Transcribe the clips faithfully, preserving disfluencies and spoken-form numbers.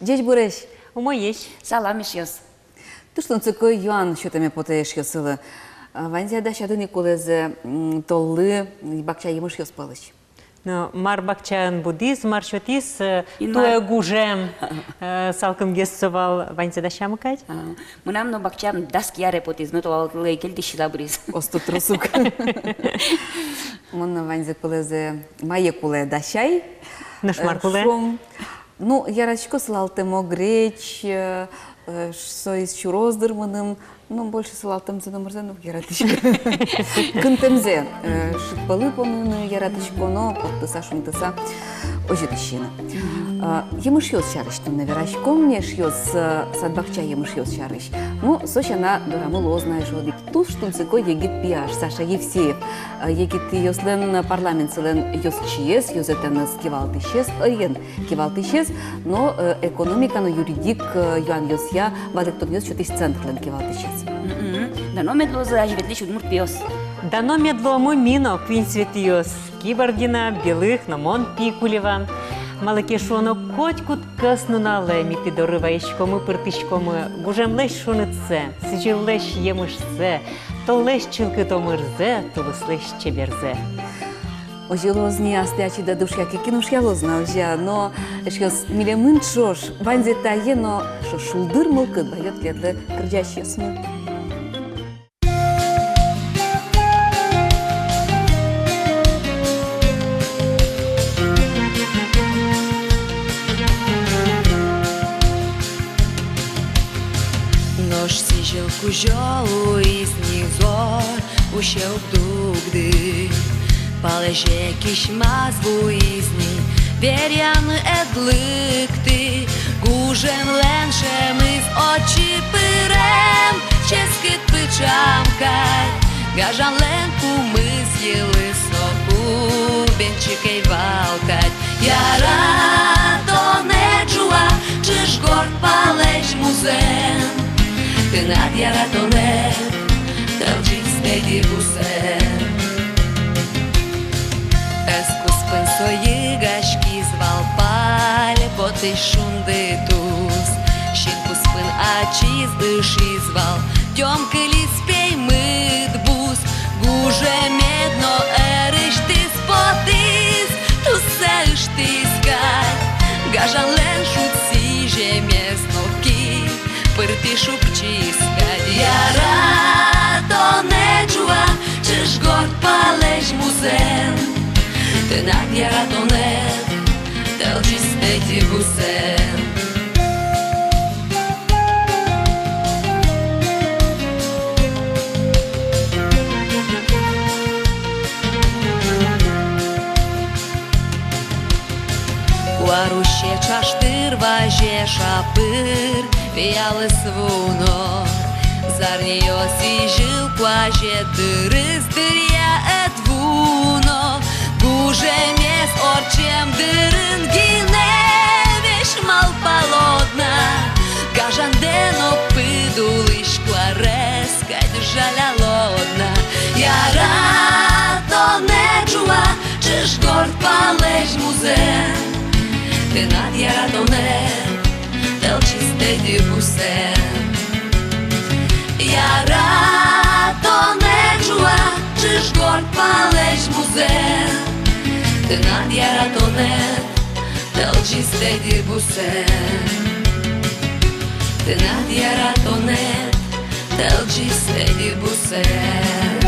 Ӟечбуресь! Умоесь! Салам, эшъёс! Туж тунсыко юан сётэме потэ эшъёсылы. А, ваньзэ дасяды ни кулэ зэ, м, толлы бакча емышъёс пӧлысь. Но мар бакчаын будӥз, мар сётӥз, э, Инмар. Туэ гужем, э, салкымгес со вал, ваньзэ дасямы кадь? А, мынам но бакчаям дас кияре потӥз, но толалтылэ кельтӥсь сила быриз. Осто трос ук. Мон но ваньзэ кулэ зэ, мае кулэ дасяй. Нош мар, э, кулэ? Шуом. Ну, яратӥсько сылалтэм огреч, э, э, ш-, соиз сюроз дыр мыным, ну, больше сылалтэмзэ номырзэ но уг яратӥськы. Кынтэмзэ, э, шыд пӧлы поныны яратӥсько но, поттыса, шунтыса, озьы дӥсьыны. Мгм. Э, емышъёс сярысь туннэ вераськом ни, эшъёс, э, сад-бакча емышъёс сярысь. Ну, со сяна дорамы луоз на эшшо одӥг туж тунсыко егит пияш Саша Евсеев. Э, егитъёслэн парламентсылэн ёзчиез, ёзэтэныз кивалтӥсез, ӧйен кивалтӥсез, но, э, экономика но юридик, э, юанъёсъя валэктонъёс сётӥсь центрлэн кивалтӥсез. Мгм. Дано мед луозы азьветлӥсь удмурт пиос. Дано мед луомы ми но, куинь Светӥос: Кибардина, Белых но мон, Пикулева. Малы ке шуоно, котькуд кӧснуналэ ми тӥ доры вайиськомы, пыртӥськомы гужемлэсь шунытсэ, сӥзьыллэсь емышсэ, толлэсь чылкыт омырзэ, тулыслэсь чеберзэ. Озьы луоз ни, астэ ачид ӧд ушъя ке, кин ушъялоз на, озьы-а? Но, эшъёс, милемын ӵош ваньзэ тае но, ӵош шулдыр мылкыд ваёз тӥледлы, кырӟасьёсмы. Нош сӥзьыл кузё луиз ни, зор усе уг дугды. Палэзе кисьмаз вуиз ни, веръяны ӧд лыктӥ. Гужемлэн шӧмыз отчы пырем, ческыт пыӵам кадь. Гажанлэн пумыз йылэ, соку бен чик ӧй вал кадь. Яратонэ ӝуа ӵыжгорт палэзь музэн, тынад яратонэд тӧлӟиз тӧдьы бусэн. Ӧс куспын со йыгаськиз вал пальпотысь шунды тус. Син куспын ачиз ышиз вал, тём кылиз пеймыт бус. Гужемед но ӧрысьтыз потӥз, туссэ ыштӥз кадь. Гажанлэн шуд сӥземез нокин пыртӥ, шукчиз кадь. Яратонэ ӝуа ӵыжгорт палэзь музэн, тынад яратонэд тӧлӟиз тӧдьы бусэн. Куарусе ӵаштыр вазе шапыр пиялыз вуно. Зарниос сӥзьыл куазе дырыз дыръя ӧд вуно. Гужемез ортчем дырын гинэ весь малпалод на, гажандэ но пыд улысь куарез кадь жалялод на. Яратонэ ӝуа ӵыжгорт палэзь музэн, тынад яратонэд тӧлӟиз тӧдьы бусэн. Яратонэ ӝуа ӵыжгорт палэзь музэн, тынад яратонэд тӧлӟиз тӧдьы бусэн. Тынад яратонэд тӧлӟиз тӧдьы бусэн.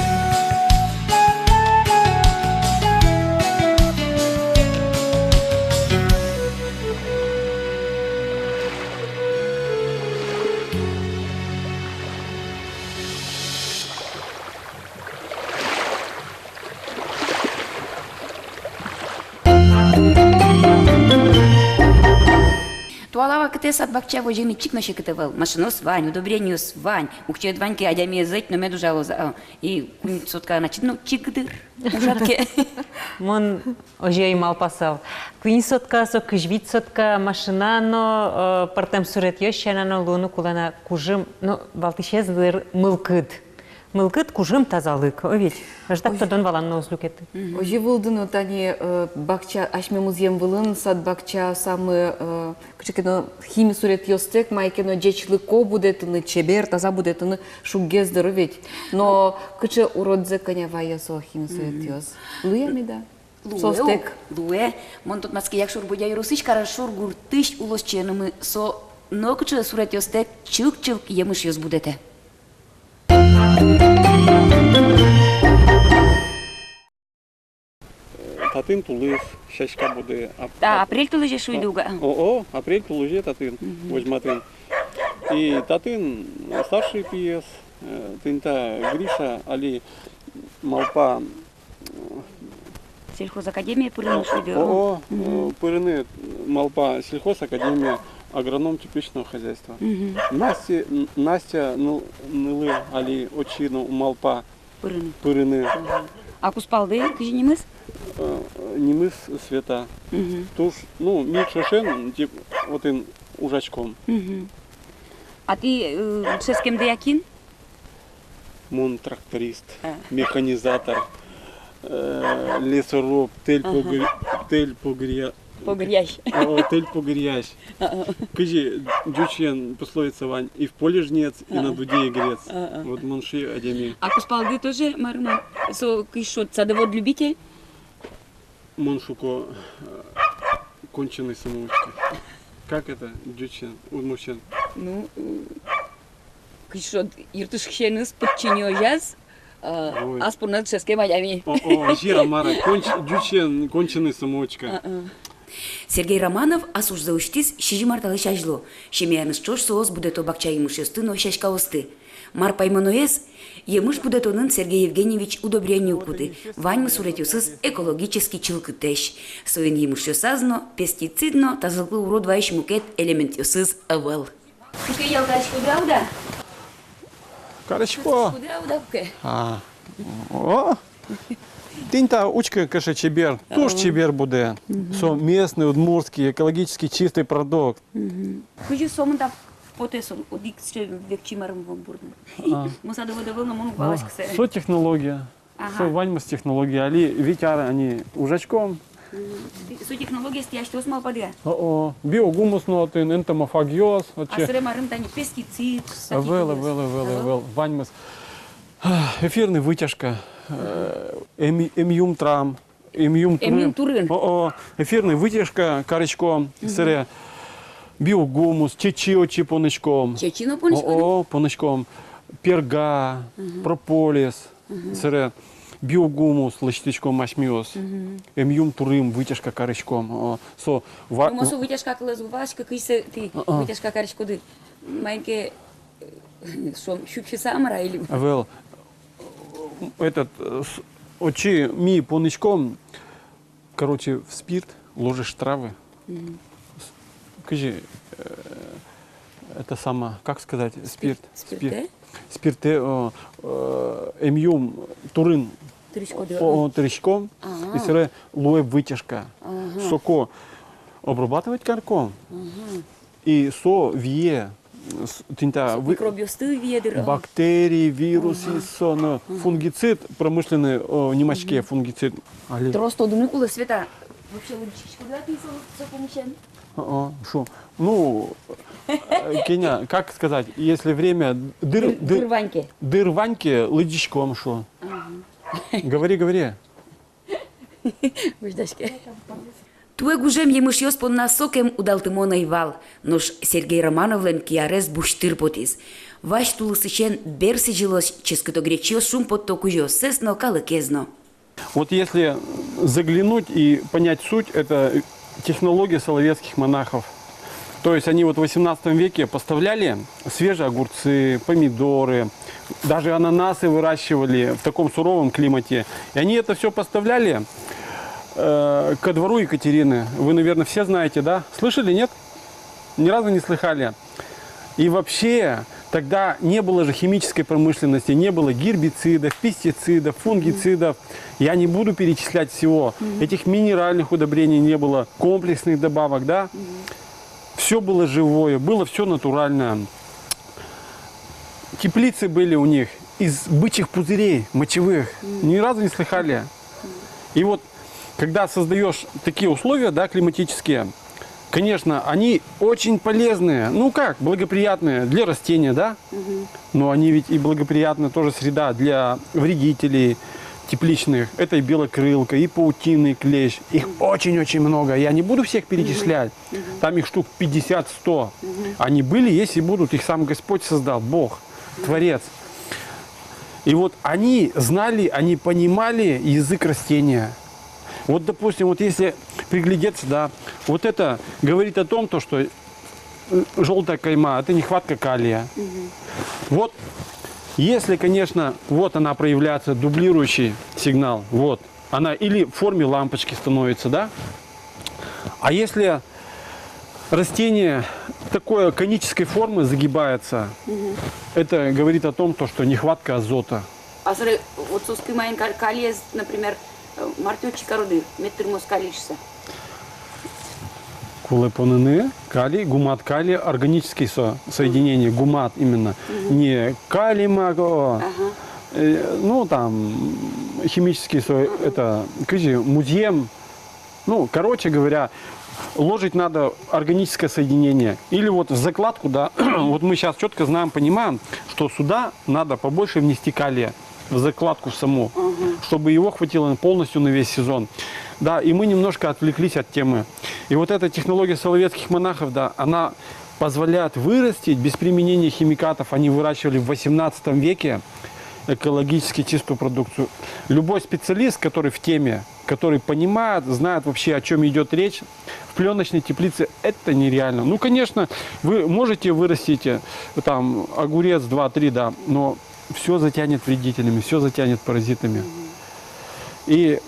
Туала вакытэ сад-бакча возьыны чик но секыт ӧвӧл. Машинаос вань, удобрениос вань. Уксёед вань ке, адямиез ӧть но мед ужалоз, а. И куинь сотка, значит, ну, чик дыр ужад ке. Мон озьы ӧй малпасал. Куинь сотка, со кызь вить сотка машина но, э, пӧртэм суретъёс сяна но луыны кулэ на кужым, ну, валтӥсез дыр мылкыд. Мылкыд, кужым, тазалык, о ведь? Ӧжытак тодон-валан но уз люкеты. Мгм. Озьы вылды но тани, э, бакча, асьме музъем вылын, сад-бакча, самой, э, кыӵе ке но хими суретъёстэк мае ке но ӟечлыко будэтыны, чебер, таза будэтыны шуггес дыр ведь. Но кыӵе уродзэ кӧня вае со хими суретъёс. Мгм. Луэ меда? Луэ, соостэк. Луэ. Мон тодматске, Якшур-Бӧдья ёросысь Карашур гуртысь улосчиенымы, со нокыӵе суретъёстэк чылк-чылк емышъёс будэтэ. Татын тулыс, сяська будэ. Ап-, Да, ап-, апрель толэзе шуиды ук-а? О, о, апрель толэзе татын, Мгм. возьматын. И татын старший пиез, э, тӥни та Гриша, али малпа, э, Сельхозакадемие пырыны шуиды. О, о, Мгм. э, пырыны малпа сельхозакадемия, агроном тепличного хозяйства. Мгм. Настя, н-, Настя, ну, нылы али отчы но малпа Пырыны. Пырыны. Мгм. А кузпалды кызьы нимыз? Э, нимыз Света. Мгм. Туж, ну, ми ӵошен, тип, отын ужаськом. Мгм. А тӥ, э, дышетскемды кин? Мон тракторист, А. механизатор, э, лесоруб, тэль Ага. погр-, тэль погря-, Погрясь. О, тэль погрясь. А, а. Кызьы ӟучен пословица вань: и в поле жнец, и А, на а. дуде игрец. А, а. Вот мон сыӵе адями. А кузпалды тоже, мар-а, со кызьы шуод, садовод-любитель? Мон шуко, э, конченый самоучка. Как это ӟучен, удмуртчан? Ну, э, Кызьы шуод, йыртышкысеныз пыдчиньы озяз, а, Ой. ас понназ дышетскем адями. О, о, озьы-а, мар-а, конч-, ӟучен, конченый самоучка. А, а. Сергей Романов ас ужзэ усьтӥз сизьым ар талэсь азьло. Семьяеныз ӵош соос будэто бакча емышъёсты но сяськаосты. Мар паймоноез, емыш будэтонын Сергей Евгеньевич удобрение уг куты, ваньмыз суретъёсыз экологически чылкытэсь. Соин емышъёсаз но пестицид но, тазалыклы урод ваись мукет элементъёсыз ӧвӧл. Куке ял кариськоды-а, уд-а? Карисько. Кариськоды-а, уд-а, куке? А. О. Тӥни та учкы, кыӵе чебер. Туж О. чебер будэ. Мгм. Со местный, удмуртский, экологически чистый продукт. Мгм. Кызьы сомында потэ со, одӥг сыӵе векчи марым вон бурдын. А. Мон садовод ӧвӧл но, мон уг валаськы сое. А, со технология. Ага. Со ваньмыз технология. Али вить ар ини ужаськом. Мгм. Со технологиез тӥ асьтэос малпады-а? О-о. Биогумус но отын, энтомофагиоз, отчы. А сыре марым тани пестицид, Ӧвӧл, ӧвӧл, ӧвӧл, ӧвӧл. Ваньмыз. Эфирный вытяжка, э, эм-, эмъюм турым, эмъюм турым. Эмъюм турым. О-о. Эфирный вытяжка кариськом, Мгм. сыре биогумус, чечы отчы поныськом. Чечы но поныськоды? О-о, поныськом. Перга, Мгм. прополис. Мгм. Сыре биогумус лэсьтӥськом асьмеос. Мгм. Эмъюм турым вытяжка кариськом. О, со ва-, Ну, мон со вытяжка кылэз уг валаськы, кызьы сое тӥ А, а. вытяжка кариськоды. Маин ке, э, шуом, сюпсьыса, мар-а, или? Ӧвӧл. Этот, э, с-, отчы ми поныськом, Короче, в спирт ложишь травы. Мгм. С-, кызьы, э, это само, как сказать, Спирт. спирт, Спирт, спирт. э? Спирт, э, э, эмъюм турын Турыськоды, о, а? о, турыськом, А. и сыре луэ вытяжка. Ага. Соку обрабатывать кариськом. Ага. И со вие, с-, тӥни та Со вы-, микробъёсты вие дыр, а? бактерии, вирусы, Ага. со, но Ага. фунгицид промышленный, о, нимаське Мгм. фунгицид. Али. Трос тодыны кулэ, Света. Вообще лыдӟиськоды-а тӥ со, со пумысен? О, о, шу. Ну, э, Кеня, как сказать, если время дыр, Дыр, дыр, дыр вань ке. дыр вань ке, лыдӟиськом, шу. Ага. Говори, говори. Туэ гужем емышъёс понна сокем удалтымон ӧй вал, нош Сергей Романовлэн киарез бусьтыр потӥз. Вазь тулысысен бер сӥзьылозь ческыт огречъёс шумпотто кузёоссэс но, калыкез но. Вот если заглянуть и понять суть, это технология соловецких монахов. То есть они вот в восемнадцатом веке поставляли свежие огурцы, помидоры, даже ананасы выращивали в таком суровом климате. И они это всё поставляли, э, ко двору Екатерины. Вы, наверное, все знаете, да? Слышали, нет? Ни разу не слыхали. И вообще, тогда не было же химической промышленности, не было гербицидов, пестицидов, фунгицидов. Я не буду перечислять всего. Мгм. Этих минеральных удобрений не было, комплексных добавок, да? Мгм. Всё было живое, было всё натуральное. Теплицы были у них. из бычьих пузырей мочевых. Ни разу не слыхали. И вот, когда создаёшь такие условия, да, климатические, конечно, они очень полезные, ну как, благоприятные для растения, да? Но они ведь и благоприятная тоже среда для вредителей тепличных. Это и белокрылка, и паутинный клещ. Их очень-очень много. Я не буду всех перечислять. Там их штук пятьдесят-сто. Они были, есть и будут. Их сам Господь создал, Бог, Творец. И вот они знали, они понимали язык растения. Вот, допустим, вот если приглядеться, да, вот это говорит о том, то, что желтая кайма, это нехватка калия. Вот, если, конечно, вот она проявляется, дублирующий сигнал, вот, она или в форме лампочки становится, да? А если растение такое конической формы загибается, это говорит о том, то, что нехватка азота. А сыре, вот соскы маин калиез, например, э, мартёчи кароды, мед тырмоз калий шуса. Кулэ поныны калий, гумат калия, органический со-, соединение, гумат именно. Не калий маг, о, э, ну, там, химический со-, это, кызьы, музъем. Ну, короче говоря, ложить надо органическое соединение. Или вот в закладку, да, вот мы сейчас чётко знаем, понимаем, что сюда надо побольше внести калия в закладку в саму, чтобы его хватило полностью на весь сезон. Да, и мы немножко отвлеклись от темы. И вот эта технология соловецких монахов, да, она позволяет вырастить без применения химикатов. Они выращивали в восемнадцатом веке экологически чистую продукцию. Любой специалист, который в теме, который понимает, знает вообще, о чём идёт речь, в плёночной теплице это нереально. Ну, конечно, вы можете вырастить, э, там, огурец, два-три, да, но всё затянет вредителями, всё затянет паразитами. И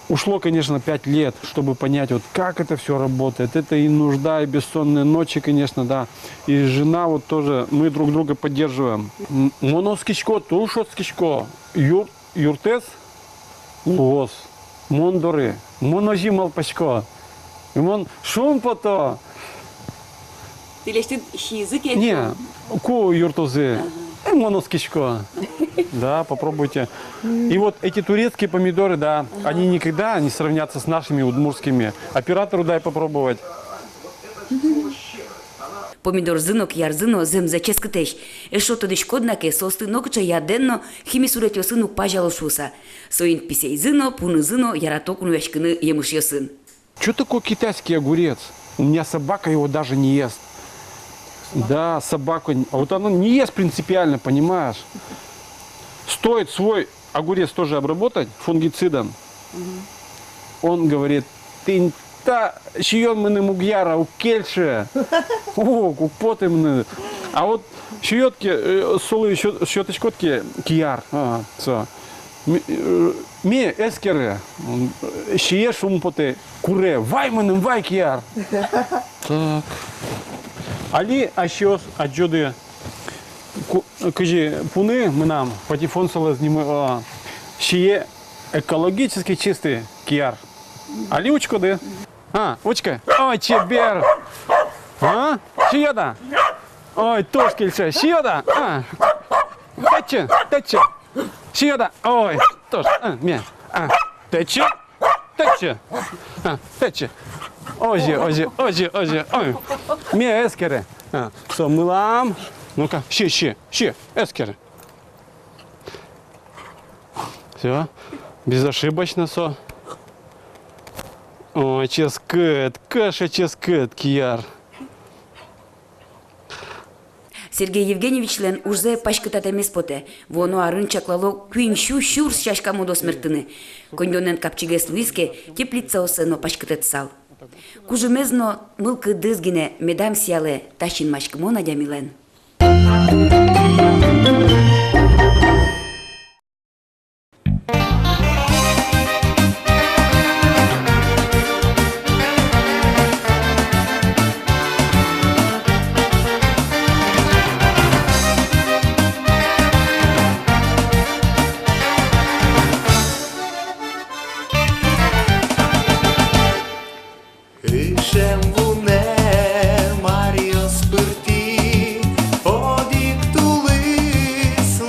ушло, конечно, пять лет, чтобы понять, вот как это всё работает. Это и нужда, и бессонные ночи, конечно, да. И жена вот тоже, мы друг друга поддерживаем. М, мон оскисько, туж оскисько. Юрт, юртэз луоз мон доры. Мон озьы малпасько. И мон шумпото. Тӥлесьтыд сиизы ке? Не, ку юртозы. Ага. Э, мон оскисько. Да, попробуйте. И вот эти турецкие помидоры, да, они никогда не сравнятся с нашими удмуртскими. Оператору дай попробовать. Помидорзы но, киярзы но зэмзэ ческытэсь. Эшшо тодӥськод на ке, соосты нокыӵе ядэн но, хими суретъёсын уг пазяло шуыса. Соин писэйзы но, пунызы но ярато кунояськыны емышъёсын. Чё такое китайский огурец? У меня собака его даже не ест. Да, собака, н-, а вот она не ест принципиально, понимаешь? Стоит свой огурец тоже обработать фунгицидом. Он говорит: «Тӥни та сиён мыным уг яра, уг кельшы». О, уг поты мыным. А вот сиёд ке, э, солы сиё-, сиётӥськод ке кияр. А, со. Ми-, э, ми эскеры, м, сие, шумпотэ, куре: «Вай мыным, вай кияр». Так. Али асьсэос адӟоды, ку-, кызьы пуны мынам, патефон солэз нимы, а, сие экологически чистый кияр. Али учкоды? А, учкы. Ой, чебер. А? Сиёд-а? Ой, туж кельше. Сиёд-а? А. Тэтчы, тэтчы. Сиёд-а? Ой, туж. А, ме. А. Тэтчы. Тэтчы. А, тэтчы. Озьы, озьы, озьы, озьы. Ой. Ме эскере. А, со мылам. Ну-ка, си, си, си, эскере. Всё. Безошибочно со. Ой, ческыт, кыӵе ческыт кияр. Сергей Евгеньевичлэн ужзэ паськытатэмез потэ. Вуоно арын чаклало куинь сю сюрс сяська модос мерттыны. Коньдонэн капчигес луиз ке, теплицаоссэ но паськытэтсал. Кужымез но мылкыдыз гинэ медам сиялэ та синмаськымон адямилэн. Ышем вунэм аръёс пыртӥ, одӥг тулыс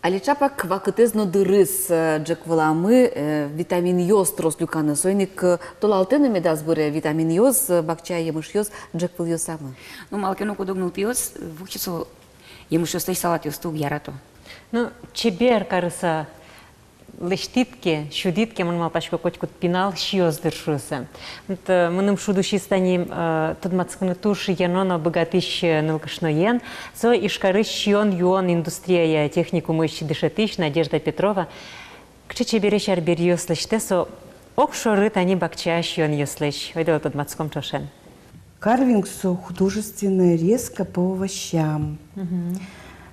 Али чапак вакытэз но дырыз, э, ӝӧк выламы, э, витаминъёс трос люканы. Соин ик, э, толалтэ но медаз быре витаминъёс, э, бакча емышъёс ӝӧк вылъёсамы. Ну, малы ке но куд-ог нылпиос, э, вуксё со емышъёслэсь салатъёсты уг ярато. Ну, чебер карыса лэсьтӥд ке, сюдӥд ке, мон малпасько, котькуд пинал сиёз дыр шуыса. Вот, э, мыным шуд усиз тани, э, тодматскыны туж ено но быгатӥсь, э, нылкышноен. Со Ижкарысь сиён-юон индустрияя техникумысь дышетӥсь Надежда Петрова. Кыӵе чебересь арбериос лэсьтэ со огшоры тани бакча сиёнъёслэсь. Ойдолэ тодматском ӵошен. Карвинг со художественная резка по овощам. Мгм.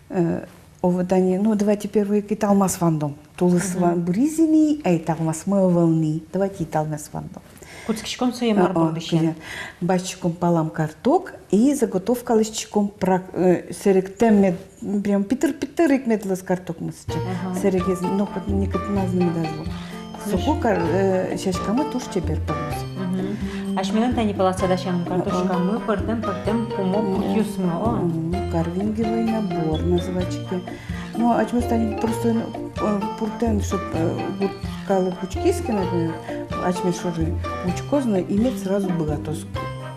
Э, овод ани, ну, давайте первый ик италмас вандом. Тулыс Мгм. ва-, быриз ини, а италмасмы ӧвӧл ни. Давайте италмас вандом. Кутскиськом сое мар бордысен. Басьтӥськом палам карток и заготовка лэсьтӥськом прак-, э, сэрегтэм мед, прям питыр-питыр ик мед луоз картокмы сыӵе. Ага. Сэрегез, ну, кыт-, никытыназ но медаз лу. Соку кар-, э, сяськамы туж чебер пӧрмоз. Мгм. Асьмелэн тани паласа дасямын картошкамы пӧртэм-пӧртэм пумо пуртъёсмы, о. Мгм. Карвинговый набор называется. Ну, асьмеос тани просто, э, пуртэн, чтоб, э, гурт калык учкиз ке, например, асьмес шоры учкоз но, и мед сразу быгатоз.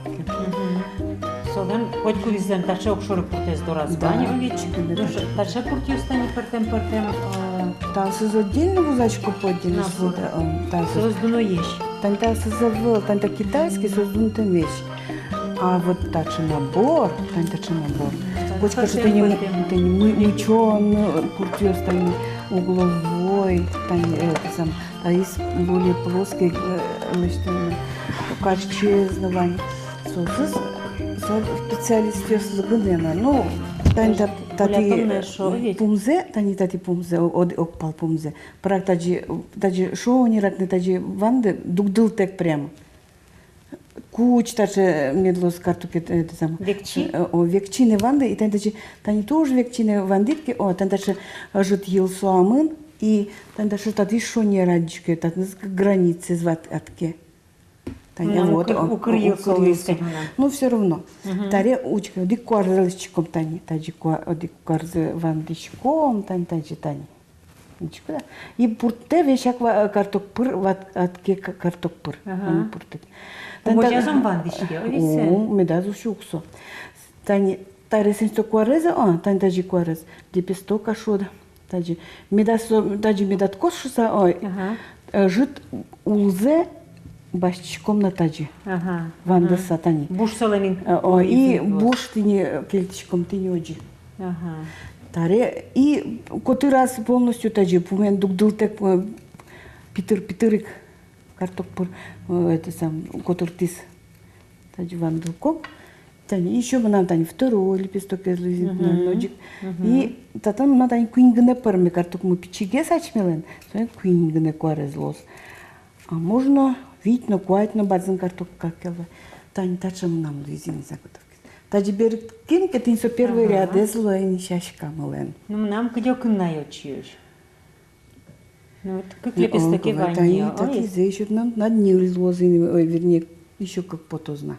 Мгм. Солэн котькудӥзлэн таӵе огшоры пуртэз дораз вань, о ведь? Да. Ну, ш-, таӵе пуртъёс тани пӧртэм-пӧртэм, э, Таосыз отдельно вузасько по отдельности, набор. Да, м, таосыз. Соос дуноесь. Тани таосыз ӧвӧл, тани та китайский, соос дунтэмесь. А вот таӵе набор, тани таӵе набор. Таосыз Котькыӵе пӧртэм, тани, пӧртэм. Тани мы-, мычон, э, пуртъёс тани угловой, тани, э, это сам, таиз более плоский, э, лэсьтэм, картчез но вань. Соосыз, со специалистъёслы гинэ на. Ну, тани та-, тати, Кулятон но эшшо ведь. Пумзэ, тани тати пумзэ, о-, од-, огпал пумзэ. Прак таӵе, таӵе шонерак но таӵе ванды, дугдылытэк прям. Куч таӵе мед луоз картокед, э, это сам. Векчи? Э, о, векчи но ванды, и тани таӵе, тани туж векчи но вандӥд ке, о, тани таӵе ӧжыт йылсоамын, и тани таӵе татысь шонер адӟиське, татын границаез ватӥське. Тани, ну, вот, укыр, о, укыр йылсо, укыр йылсо. Ну, всё равно. Мгм. Таре учке, одӥг куарзэ лэсьтӥськом тани, таӵе куа-, одӥг куарзэ вандӥськом, тани, таӵе, тани. Ничего, да. И пуртэ весяк ва-, карток пыр, ват-, ватӥське ка-, карток пыр. Ага. М, пуртэ. Тани та-, возьмам вандӥське, о, весь. О, медаз усьы ук со. Тани, таре сэнь со куарез, о, тани таӵе куарез. Лепесток а шуод. Таӵе. Медаз со, таӵе медаз кос шуса, ой. Ага. Э, ӧжыт улзэ басьтӥськом на таӵе. Ага. Вандыса тани. Буш солэн ин-, э, о, и буш тӥни, э, кельтӥськом тӥни озьы. Ага. Таре и котыраз полностью таӵе пумен дугдылытэк, э, питыр-питыр ик карток пыр, э, это сам, котыртӥз. Таӵе вандылӥськом. Тани ещё мынам тани второй лепестокез луиз ини, мгм, тани озьы ик. Мгм. И татын мынам тани куинь гинэ пӧрме картокмы, пичигес асьмелэн, соин куинь гинэ куарез луоз. А можно вить но, куать но бадӟым карток кадь ке луэ. Тани таӵе мынам луиз ини заготовкаез. Таӵе берыктӥськом ке, тӥни со первый, ага, рядэз луэ ини сяськамылэн. Ну, мынам кыдёкын на ӧй ӵыжы. Ну, вот кык лепестоке вань ни, тани, ой. Татӥзэ ещё тынад ньыль луоз ини, ой, вернее, ещё кык потоз на.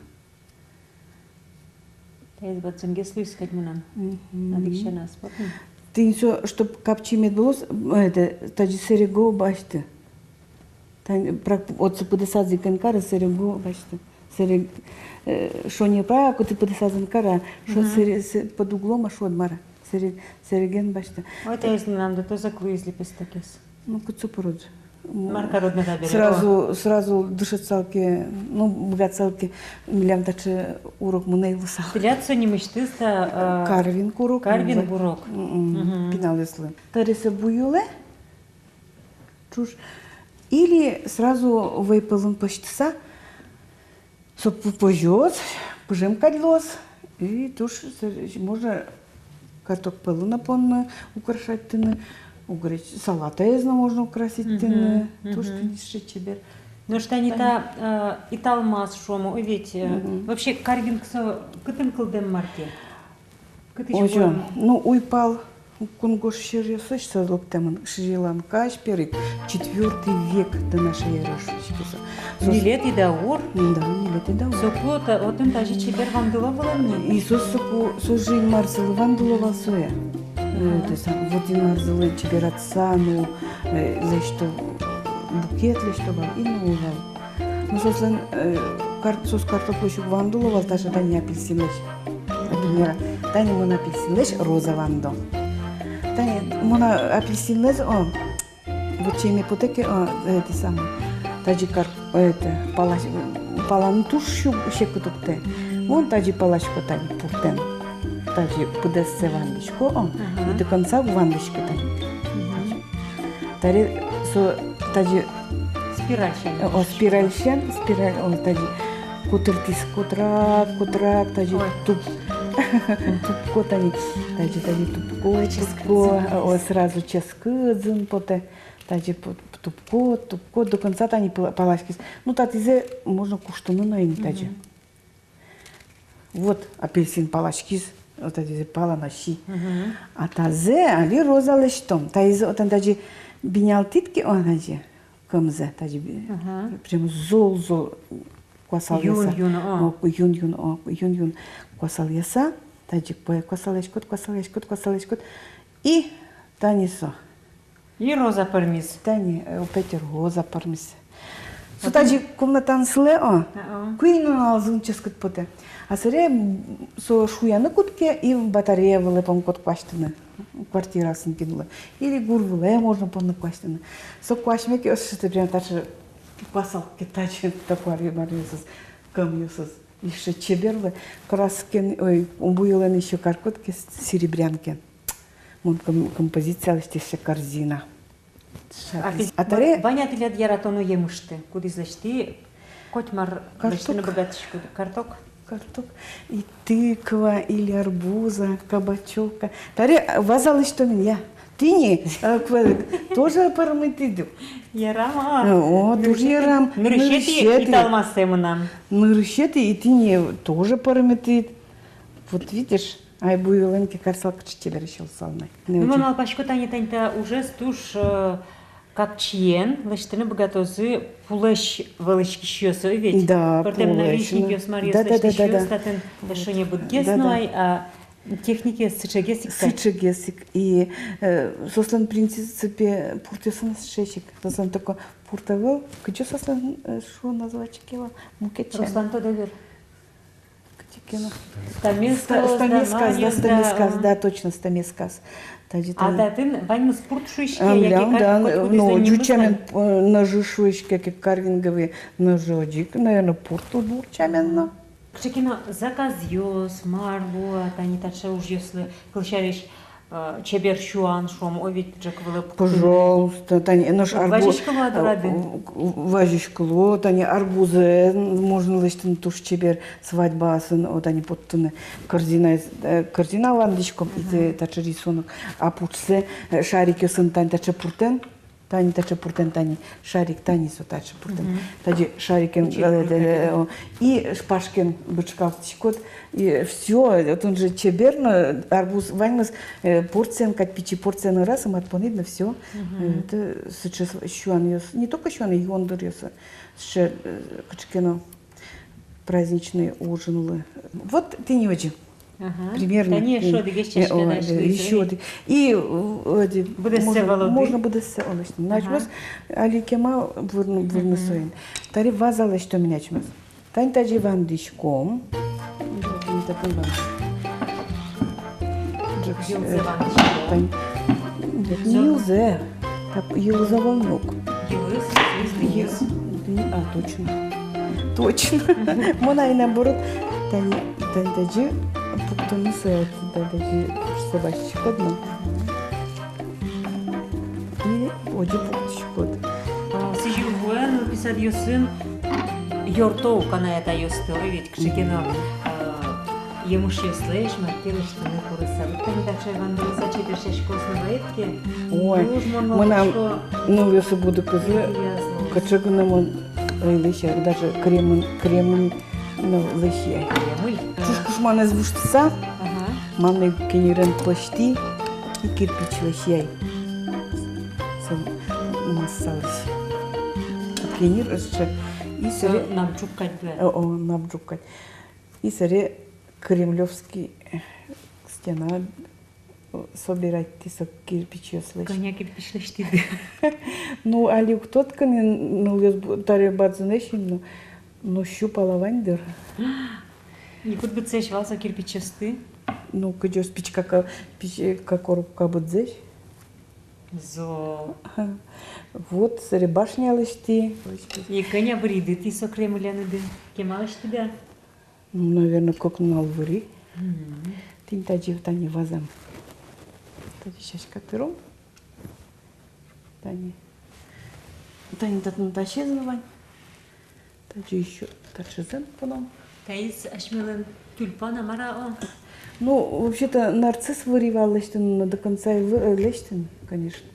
Таиз бадӟымгес луиз кадь мынам. Мгм. Одӥг сяна ас потэ. Тӥни со, чтоб капчи мед луоз, это, таӵе сэрего басьты. Тани, прак, отчы пыдэсаз ик эн кары, сэрего басьты. Сэрег-, э, шонер, прак отчы пыдэсаз эн кары, шо, мгм, сэре-, сэ-, под углом а шуод мар-а. Сэре-, сэреген басьты. Ой, таиз мынам да тозак луиз лепестокез. Ну, кыӵе пыроз. Мар карод на табере? Сразу, о, сразу дышетсал ке, ну, быгатсал ке, милям таӵе урок мынэ ӧй луысал. Тӥляд со нимысьтыз та, а, карвинг урок. Карвинг урок. Мгм. Мгм. Пиналъёслы. Таре со буёлэ, ӵуж. Или сразу вӧй пӧлын пӧзьтыса, со пу-, пӧзёз, пыжем кадь луоз, и туж сэ-, можно карток пӧлын но понны, украшатьтыны, огреч салатаез но можно украситьтыны, мгм, туж, мгм, тӥни сыӵе чебер. Нош тани та, э, италмас шуом, ой, ведь, э, мгм, вообще карвинг со кытын кылдэм мар ке? Кытысь вуэм? Озьы, ну, уйпал кунгож сьӧръёсысь со лыктэмын, Шри-Ланкаысь, первый, четвёртый век до нашей эры шуиське со. Ньылетӥ даур? Да, ньылетӥ даур. Соку отын таӵе чебер вандыло вылэм ни? И со соку, со же Инмар солы вандыло вал сое. Э, Ага. Тӥ сам, вот Инмарзылы чебератса, ну, э, лэсьто, букет лэсьто вал, и ну вал. Ну, соослэн, э, кар-, соос картоплэсь уг вандыло вал, таӵе тани апельсинлэсь. Например, тани мон апельсинлэсь роза вандо. Тани мон а-, апельсинлэсь, о, вот чейме потэ ке, о, э, тӥ самой, тазьы кар-, э, это, палась-, паланы туж сю-, секыт ук тае. Мон тазьы паласько тани пуртэн. Тазьы пыдэссэ вандӥсько, о, Ага. и до конца уг вандӥськы тани. Мгм. Таре со тазьы спиральсен. О, спиральсен, спираль, о, тазьы котыртӥз котырак, котырак, тазьы Ой. Туп-, тупко тани, тазьы, тазьы тупко, Ческыт тупко, зын. О, сразу ческыт зын потэ, тазьы пу-, тупко, тупко, до конца тани пала-, паласькиз. Ну, татӥзэ можно куштыны но ини тазьы. Мгм. Вот апельсин паласькиз, вот тазьы пала но си. Мгм. А тазэ али роза лэсьтом. Тазьы вот тазьы бинялтӥд ке, о, тазьы кӧмзэ, тазьы би-, Мгм. прямо зол-зол куасал яса. Юн-юн, о. О, юн-юн, о, юн-юн куасал яса. Тазьы куа-, куасалъяськод, куасалъяськод, куасалъяськод. И тани со. И роза пӧрмиз. Тани, э, опять роза пӧрмиз. Со Отын тазьы комнатаын сылэ, о, А-а. Куинь нунал зын ческыт потэ. А собере, м, со шуяны кутске, и батарея вылэ помкод куасьтыны. Квартираосын кин улэ. Или гур вылэ можно поныны куасьтыны. Со куасьме ке, ӧз шытэ, прямо таӵе куасал ке, тазьы, та куаръёсыз, кӧмъёсыз. Ещё чебер луэ, краскаен, ой, буёлэн ещё кариськод ке, с-, серебрянкаен. Мон ком-, композиция лэсьтӥ ещё корзина. А тӥ, а таре вань-а тӥляд яратоно емышты, кудӥз лэсьтӥ, котьмар лэсьтыны быгатӥськоды? Карток. Карток. И тыква, или арбуза, кабачока. Таре ваза лэсьтом ини, я. Тӥни, а, квадрик, тоже пӧрмытӥд. Ярам-а? О, туж ярам. Нырысетӥ, нырысетӥ италмасэ мынам. Нырысетӥ, и тӥни тоже пӧрмытӥд. Вот видишь, ай, буёлэн ке карысал, кыӵе чебересь луысал на. Ну, мон малпасько, тани, тани та ужез туж, э, капчиен лэсьтыны быгатозы пулэсь вӧлӥськисьёс, ой, ведь? Да, пӧртэм пулэсь, наличникъёс, ну, маръёс, да, да, да, да, лэсьтӥсьёс, да. Татын эшшо небытгес, да, но да. Ай, а, техникаез сыӵегес ик кадь. Сыӵегес ик. И, э, соослэн, в принципе, пуртъёссы но сыӵеесь ик. Соослэн только пурт ӧвӧл. Кызьы соослэн, э, шуо, называть каро вал? Мукет сямен. Руслан тодэ дыр. Кыӵе ке но. Стамескаос, ста-, стамескаос, да, стамескаос, да, точно, стамескаос. Тазьы, а татын ваньмыз пурт шуиське, яке милям, да, кар-, коть кудӥз но ӟуч сямен, э, нӧжы шуиське, яке карвинговый нӧжы, озьы ик, наверно, пурт удмурт сямен но. Кыӵе ке но заказъёс, мар луэ, тани таӵе ужъёслы, кылсярысь, э, чебер сюан, шуом, ой, ведь, ӝӧк вылэ пуктыны. Пожалуйста, тани, нош арбу-, вазиськыло-а дорады? Э, в-, в-, вазиськыло, тани арбузэ можно лэсьтыны туж чебер, свадьбаосын, о, тани поттыны корзинаез, э, корзина вандӥськом, мгм, и таӵе рисунок, а пуктыса, э, шарикъёсын, тани таӵе пуртэн, тани таӵе пуртэн, тани шарик, тани со таӵе пуртэн. Мгм. Тазьы шарикен, э, э, о, и шпажкаен бычкалтӥськод, и всё, отын же чебер но, арбуз ваньмыз, э, порциен кадь, пичи порциен ӧраз, мат понӥд но, всё. Мгм. Э, это сыӵе сюанъёс, не только сюан, юондыръёс, сыӵе, э, кыӵе ке но праздничный ужинлы. Вот тӥни озьы. Ага. Примерно. Тани эшшо одӥгез, э, чашка, о, да, э, эшшо одӥг. И, э, одӥг. Быдэссэ можно, валоды? Можно быдэссэ, о, лэсьтыны. Ага. Начмос, али кема вырны, вырны соин. Таре ваза лэсьтом ини начмос. Тани тазьы вандӥськом. Тани татын ван. Йылзэ, э, вандӥськом. Тани. Йылзэ. Йылзэ. Так, йылзэ вал нюк. Йылыз, йылыз, йылыз. Йылыз. А, точно. Точно. Мон ай, наоборот, тани, тани тазьы пуктыны сое, тани тазьы пуктыса басьтӥськод но. И озьы пуктӥськод. А, сӥзьыл вуэн нылпи садъёсын ёрто ук анай-атайёсты, ой, ведь, кыӵе ке но, а, емышъёслэсь мар ке лэсьтыны курыса. Вот тӥни таӵе вандылыса чеберъяськоз но вайид ке. Ой, туж мон мынам малпасько, нылъёсы будыкузы, кыӵе гинэ мон, ой, лэсьтӥ, даже кремын, кремын но лэсьтӥ. Кремль. Ӵуж кушманэз вуштыса, ага, манной кенерен пӧзьтӥ и кирпич лэсьтӥ. Со массалэсь. Кенер ӧжыт. И собере, э, намӟук кадь, да? О, о, намӟук кадь. И собере кремлёвский стена Собирать тӥ со кирпичъёслэсь. Кӧня кирпич лэсьтӥды? Ну, али уг тодӥськы ни, нылъёс бу-, таре бадӟымесь ини, но, но сю пала вань дыр. И кыӵе быдӟаесь вал со кирпичъёсты? Ну, кыӵеос, пичка ка-, пичка коробка быдӟаесь. Зол. Вот, собере башня лэсьтӥ. И кӧня выриды тӥ со Кремлен, ды кема лэсьтӥды-а? Ну, наверно, кык нунал выри. Мгм. Тӥни тазьы, тани вазам. Тазьы сяська тыром. Тани. Тани татын таӵезын вань. Тазьы ещё таӵезын поном. Таиз асьмелэн тюльпан-а, мар-а, о? Ну, вообще-то нарцисс выри вал лэсьтыны, но до конца ӧй лэсьтыны, конечно.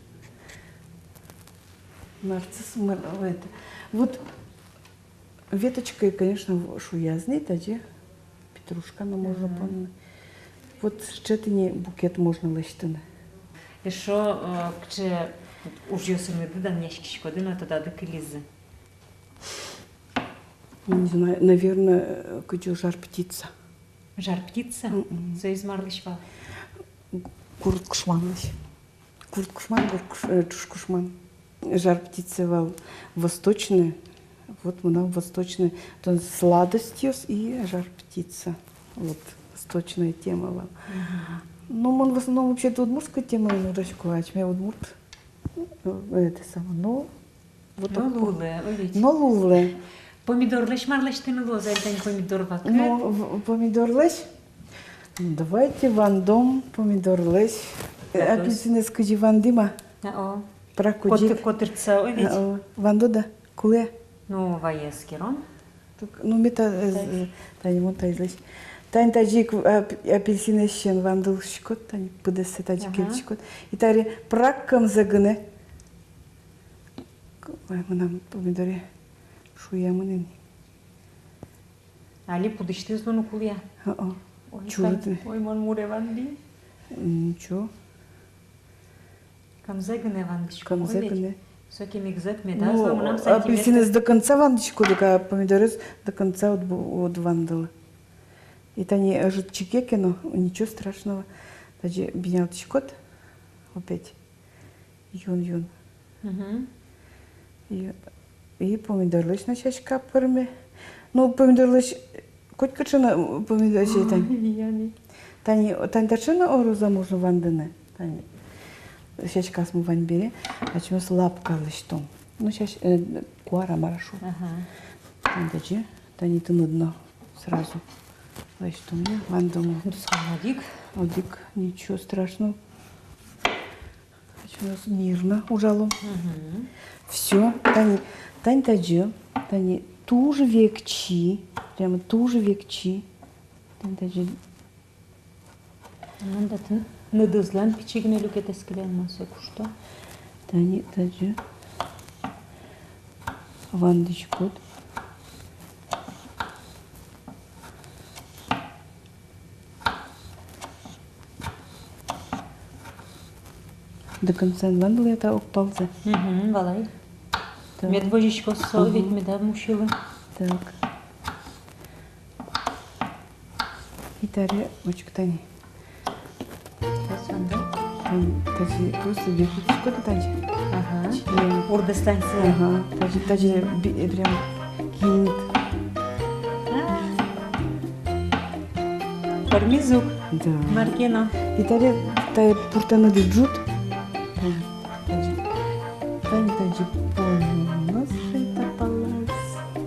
Нарцисс, мар-, это, вот веточкой, конечно, шуяз ни, тазьы петрушка но можно поныны. Вот сыӵе тӥни букет можно лэсьтыны. Эшшо, э, кыӵе ужъёсыныды данъяськиськоды но тодады кылизы? Не знаю, наверное, кыӵе, жар-птица. Жар-птица? Мгм. Соиз марлэсь вал? Курыт кушманлэсь. Курыт кушман, курыт куш-, э, ӵуж кушман. Жар-птица вал восточный. Вот мынам восточный. Тон сладостьёс и жар-птица. Вот восточная тема вал. Мгм. Ну, мон в основном вообще-то удмуртской темаен ужасько, асьме удмурт, э, это самое, но вот. Но так луылэ, о ведь. Но луылэ. Помидорлэсь мар лэсьтыны луоз, али тани помидор вакыт? Ну, в-, помидорлэсь. Ну, давайте вандом помидорлэсь. Э, картофель. Апельсинэз кызьы вандӥм-а? А, о. Прак уд ик. Котыр-, котыртса, о ведь. А, о. Вандод-а? Кулэ-а? Ну, вае эскером. Так, ну, ми та-, э, так. Э, тани мон таизлэсь. Тани тазьы ик, а, ап-, апельсинэзсен вандылӥськод, тани пыдэссэ тазьы ик кельтӥськод. Ага. И таре прак кӧмзэ гинэ. Ой, мынам помидоре шуямын ини. Али пудысьтыз луыны кулэ-а? О-о. Ой, чурыт кам-, ой, мон муре вандӥ. Ничего. Кӧмзэ гинэ вандӥсько. Кӧмзэ гинэ. Ой, ведь. Соку ик зӧк медаз лу, мынам сантиметр. Ну, апельсинэз до конца вандӥськод, а помидорез до конца уд бу-, уд вандылы. И тани ӧжыт чике ке но, ничего страшного. Тазьы бинялтӥськод опять. Юн, юн. Мгм. И, и помидорлэсь но сяська пӧрме. Ну, помидорлэсь котькыӵе но помидор сяська. Ой, тани. Тани, тани таӵе но роза можно вандыны. Тани сяськаосмы вань бере, асьмеос лапка лэсьтом. Ну, сясь-, э, куара, мар-а шуо. Ага. Тани тазьы, тани тыныд но сразу лэсьтом, я, вандом. Тускал одӥг. Одӥг, ничего страшного. Сейчас мирно ужалом. Мгм. Всё, тани, тани тазьы, тани туж векчи, прямо туж векчи. Тани тазьы. Ну, да, тын-, ныдызлэн пичи гинэ люкетэз кылем, мон сое кушто. Тани тазьы. Вандӥськод. До конца эн вандылы-а та огпалзэ? Мгм, валай. Так. Мед возиськоз со, ага, ведь медаз мусьылы. Так. И таре учкы тани. Тани, тазьы просто векчи кутӥськод тани. Ага. Член. Урдэслань сое. Ага. Тазьы, тазьы би-, э, прям кинт. А. Пӧрмиз ук. Да. Мар ке но. И таре, таре пуртэмды ӝут. Тани, тани, тани, тани пӧлын но сыӵе тапалаз.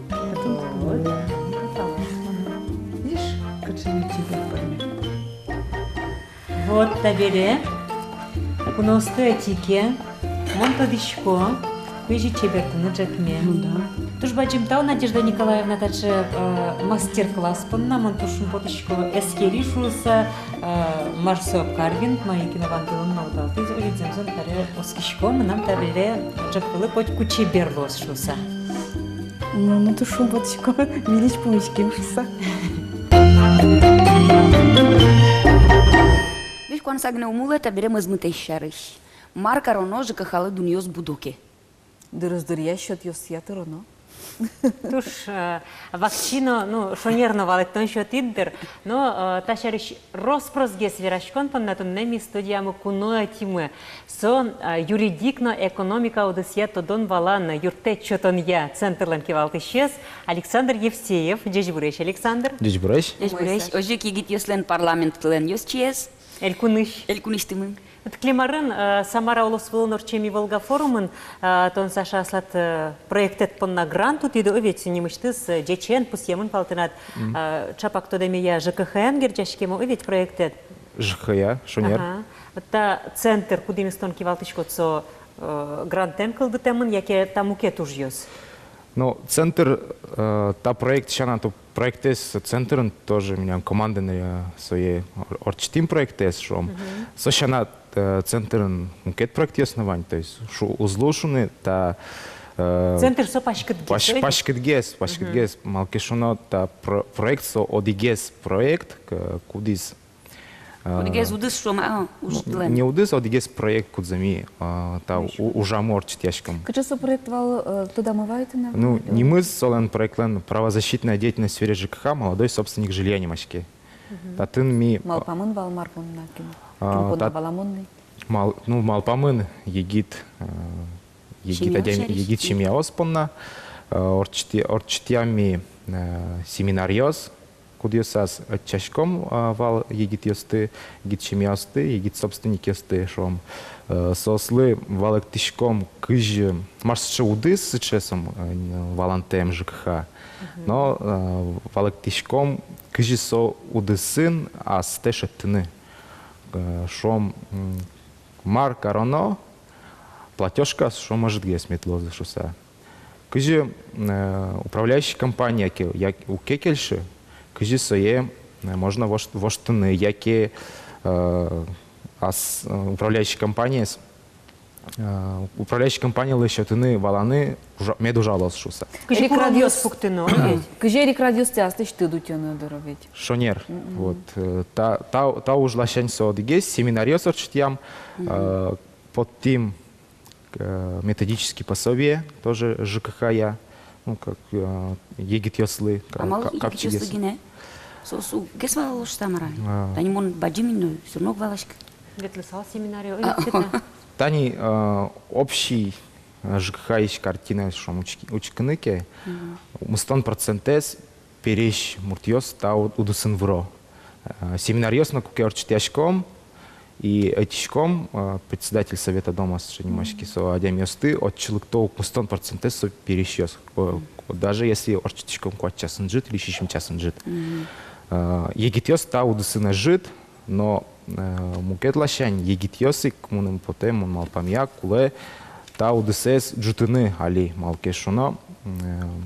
Потом пӧлын но тапалаз. Видишь, кыӵе чебер пӧрме. Вот табере куноосты ӧтике, мон тодӥсько, кызьы чебертыны ӝӧкме. Ну да. Туж бадӟым тау, Надежда Николаевна, таӵе, э, мастер-класс понна. Мон туж шумпотӥсько, эскери шуыса, э, мар со карвинг, мае ке но вандылыны малпалтӥз, озьы ик зэмзэ но таре оскисько, мынам табере ӝӧк вылы котьку чебер луоз шуыса. Ну, ну, туж шумпотӥсько, милемысь пумиськем шуыса. Весь куанса гинэ ум улэ табере мӧзмытэсь сярысь. Мар кароно ЖКХ-лы дунъёс будо ке? Дырыз дыръя счётъёсъя тыроно. Туж, э, вакчи но, ну, шонер но валэктон сётӥд, дыр. Но, э, та сярысь рос-просгес вераськон понна туннэ ми студиямы куное ӧтимы. Со, э, юридик но экономика удысъя тодон-валан юрттэт сётонъя центрлэн кивалтӥсез Александр Евсеев. Ӟечбуресь, Александр. Ӟечбуресь. Ӟечбуресь. Озьы ик егитъёслэн парламентлэн ёзчиез. Элькунысь. Элькунысьтымы. Вот кылем арын, э, Самара улос вылын ортчем «Иволга» форумын, э, тон, Саша, аслад, э, проектэд понна грант утӥд, о ведь, нимысьтыз, э, ӟечен, пусъемын вал тынад, э, чапак тодэмея, ЖКХ-ен герӟаськем, о ведь, проектэд? ЖКХ-я, шонер. Ага. Вот та центр, кудӥныз тон кивалтӥськод, со, э, грантэн кылдытэмын, яке та мукет ужъёс? Ну, центр, э, та проект сяна, то проектэз центрын тоже милям командаен, э, сое ор-, ортчытӥм проектэз, шуом. Мгм. Со сяна, э, центрын мукет проектъёс но вань, то есть шу-, уз луы шуыны, та, э, центр со паськытгес, пась-, ой, паськытгес, мгм, паськытгес, малы ке шуоно, та про-, проект со одӥгез проект, к-, кудӥз Э, одӥгез удыс, шуом, а, ну, уждылэн. Не удыс, а одӥгез проект, кудзэ ми, э, та у-, ужамы ортчытъяськом. Кыӵе со проект вал, э, тодамы вайыт на? Ну, нимыз солэн, проектлэн, «Правозащитная деятельность в сфере ЖКХ: молодой собственник жилья» нимаське. Мгм. Татын ми, э, малпамын вал мар понна, кин, а, кин понна та-, валамон ни? Мал-, ну, малпамын егит, э, егит семьяос адями-, сярысь, егит семьяос понна, э, ортчытъя-, ортчытъям ми, э, семинаръёс, кудъёсаз ӧтчаськом, а, вал егитъёсты, егит семьяосты, егит собственникъёсты, шуом, э, соослы валэктӥськом, кызьы, мар сыӵе удыс, сыӵе сом, э, валантэм ЖКХ. Мгм. Но, э, валэктӥськом, кызьы со удысын астэ шедьтыны. Э, шуом, м, мар кароно, платёжкаос, шуом, ӧжытгес мед луозы шуыса. Кызьы, э, управляющий компания ке, я-, уг ке кельшы, кызьы сое, э, можно вошт-, воштыны, яке, э, ас-, э, управляющий компаниез, э, управляющий компаниялы сётыны валаны, ужа-, мед ужалоз шуыса. Кызьы эрикрадъёс пуктыны, о ведь? Кызьы эрикрадъёсты аслэсьтыд утёно дыр, о ведь? Шонер. Мгм. Вот, э, та, та, та уж ласянь со одӥгез, семинаръёс ортчытъям, э, поттӥм, э, методический пособие, тоже ЖКХ-я, ну, как, э, егитъёслы, ка-, а малы ка-, егитъёслы капчигес гинэ? Соос уггес валало шуса мар-а? А. Тани мон бадӟым ини но, всё равно уг валаськы. Ветлысал семинарие, ой, ветлыса. Тани, э, общий, э, ЖКХ-ысь картинаез, шуом, учки-, учкыны ке, мгм, укмыстон процентэз пересь муртъёс та у-, удысын выро. Э, семинаръёс но куке ортчытъяськом и ӧтиськом, э, председатель Совета дома сыӵе нимаське, со адямиосты, отчы лыкто укмыстон процентэз со пересьёс. Э, даже если ортчытӥськом куать часын ӝыт или сизьым часын ӝыт. Мгм. Э, егитъёс та удысын ӧжыт, но, э, мукет ласянь егитъёс ик, мыным потэ, мон малпамъя, кулэ та удысэз ӝутыны али, малы ке шуоно, э,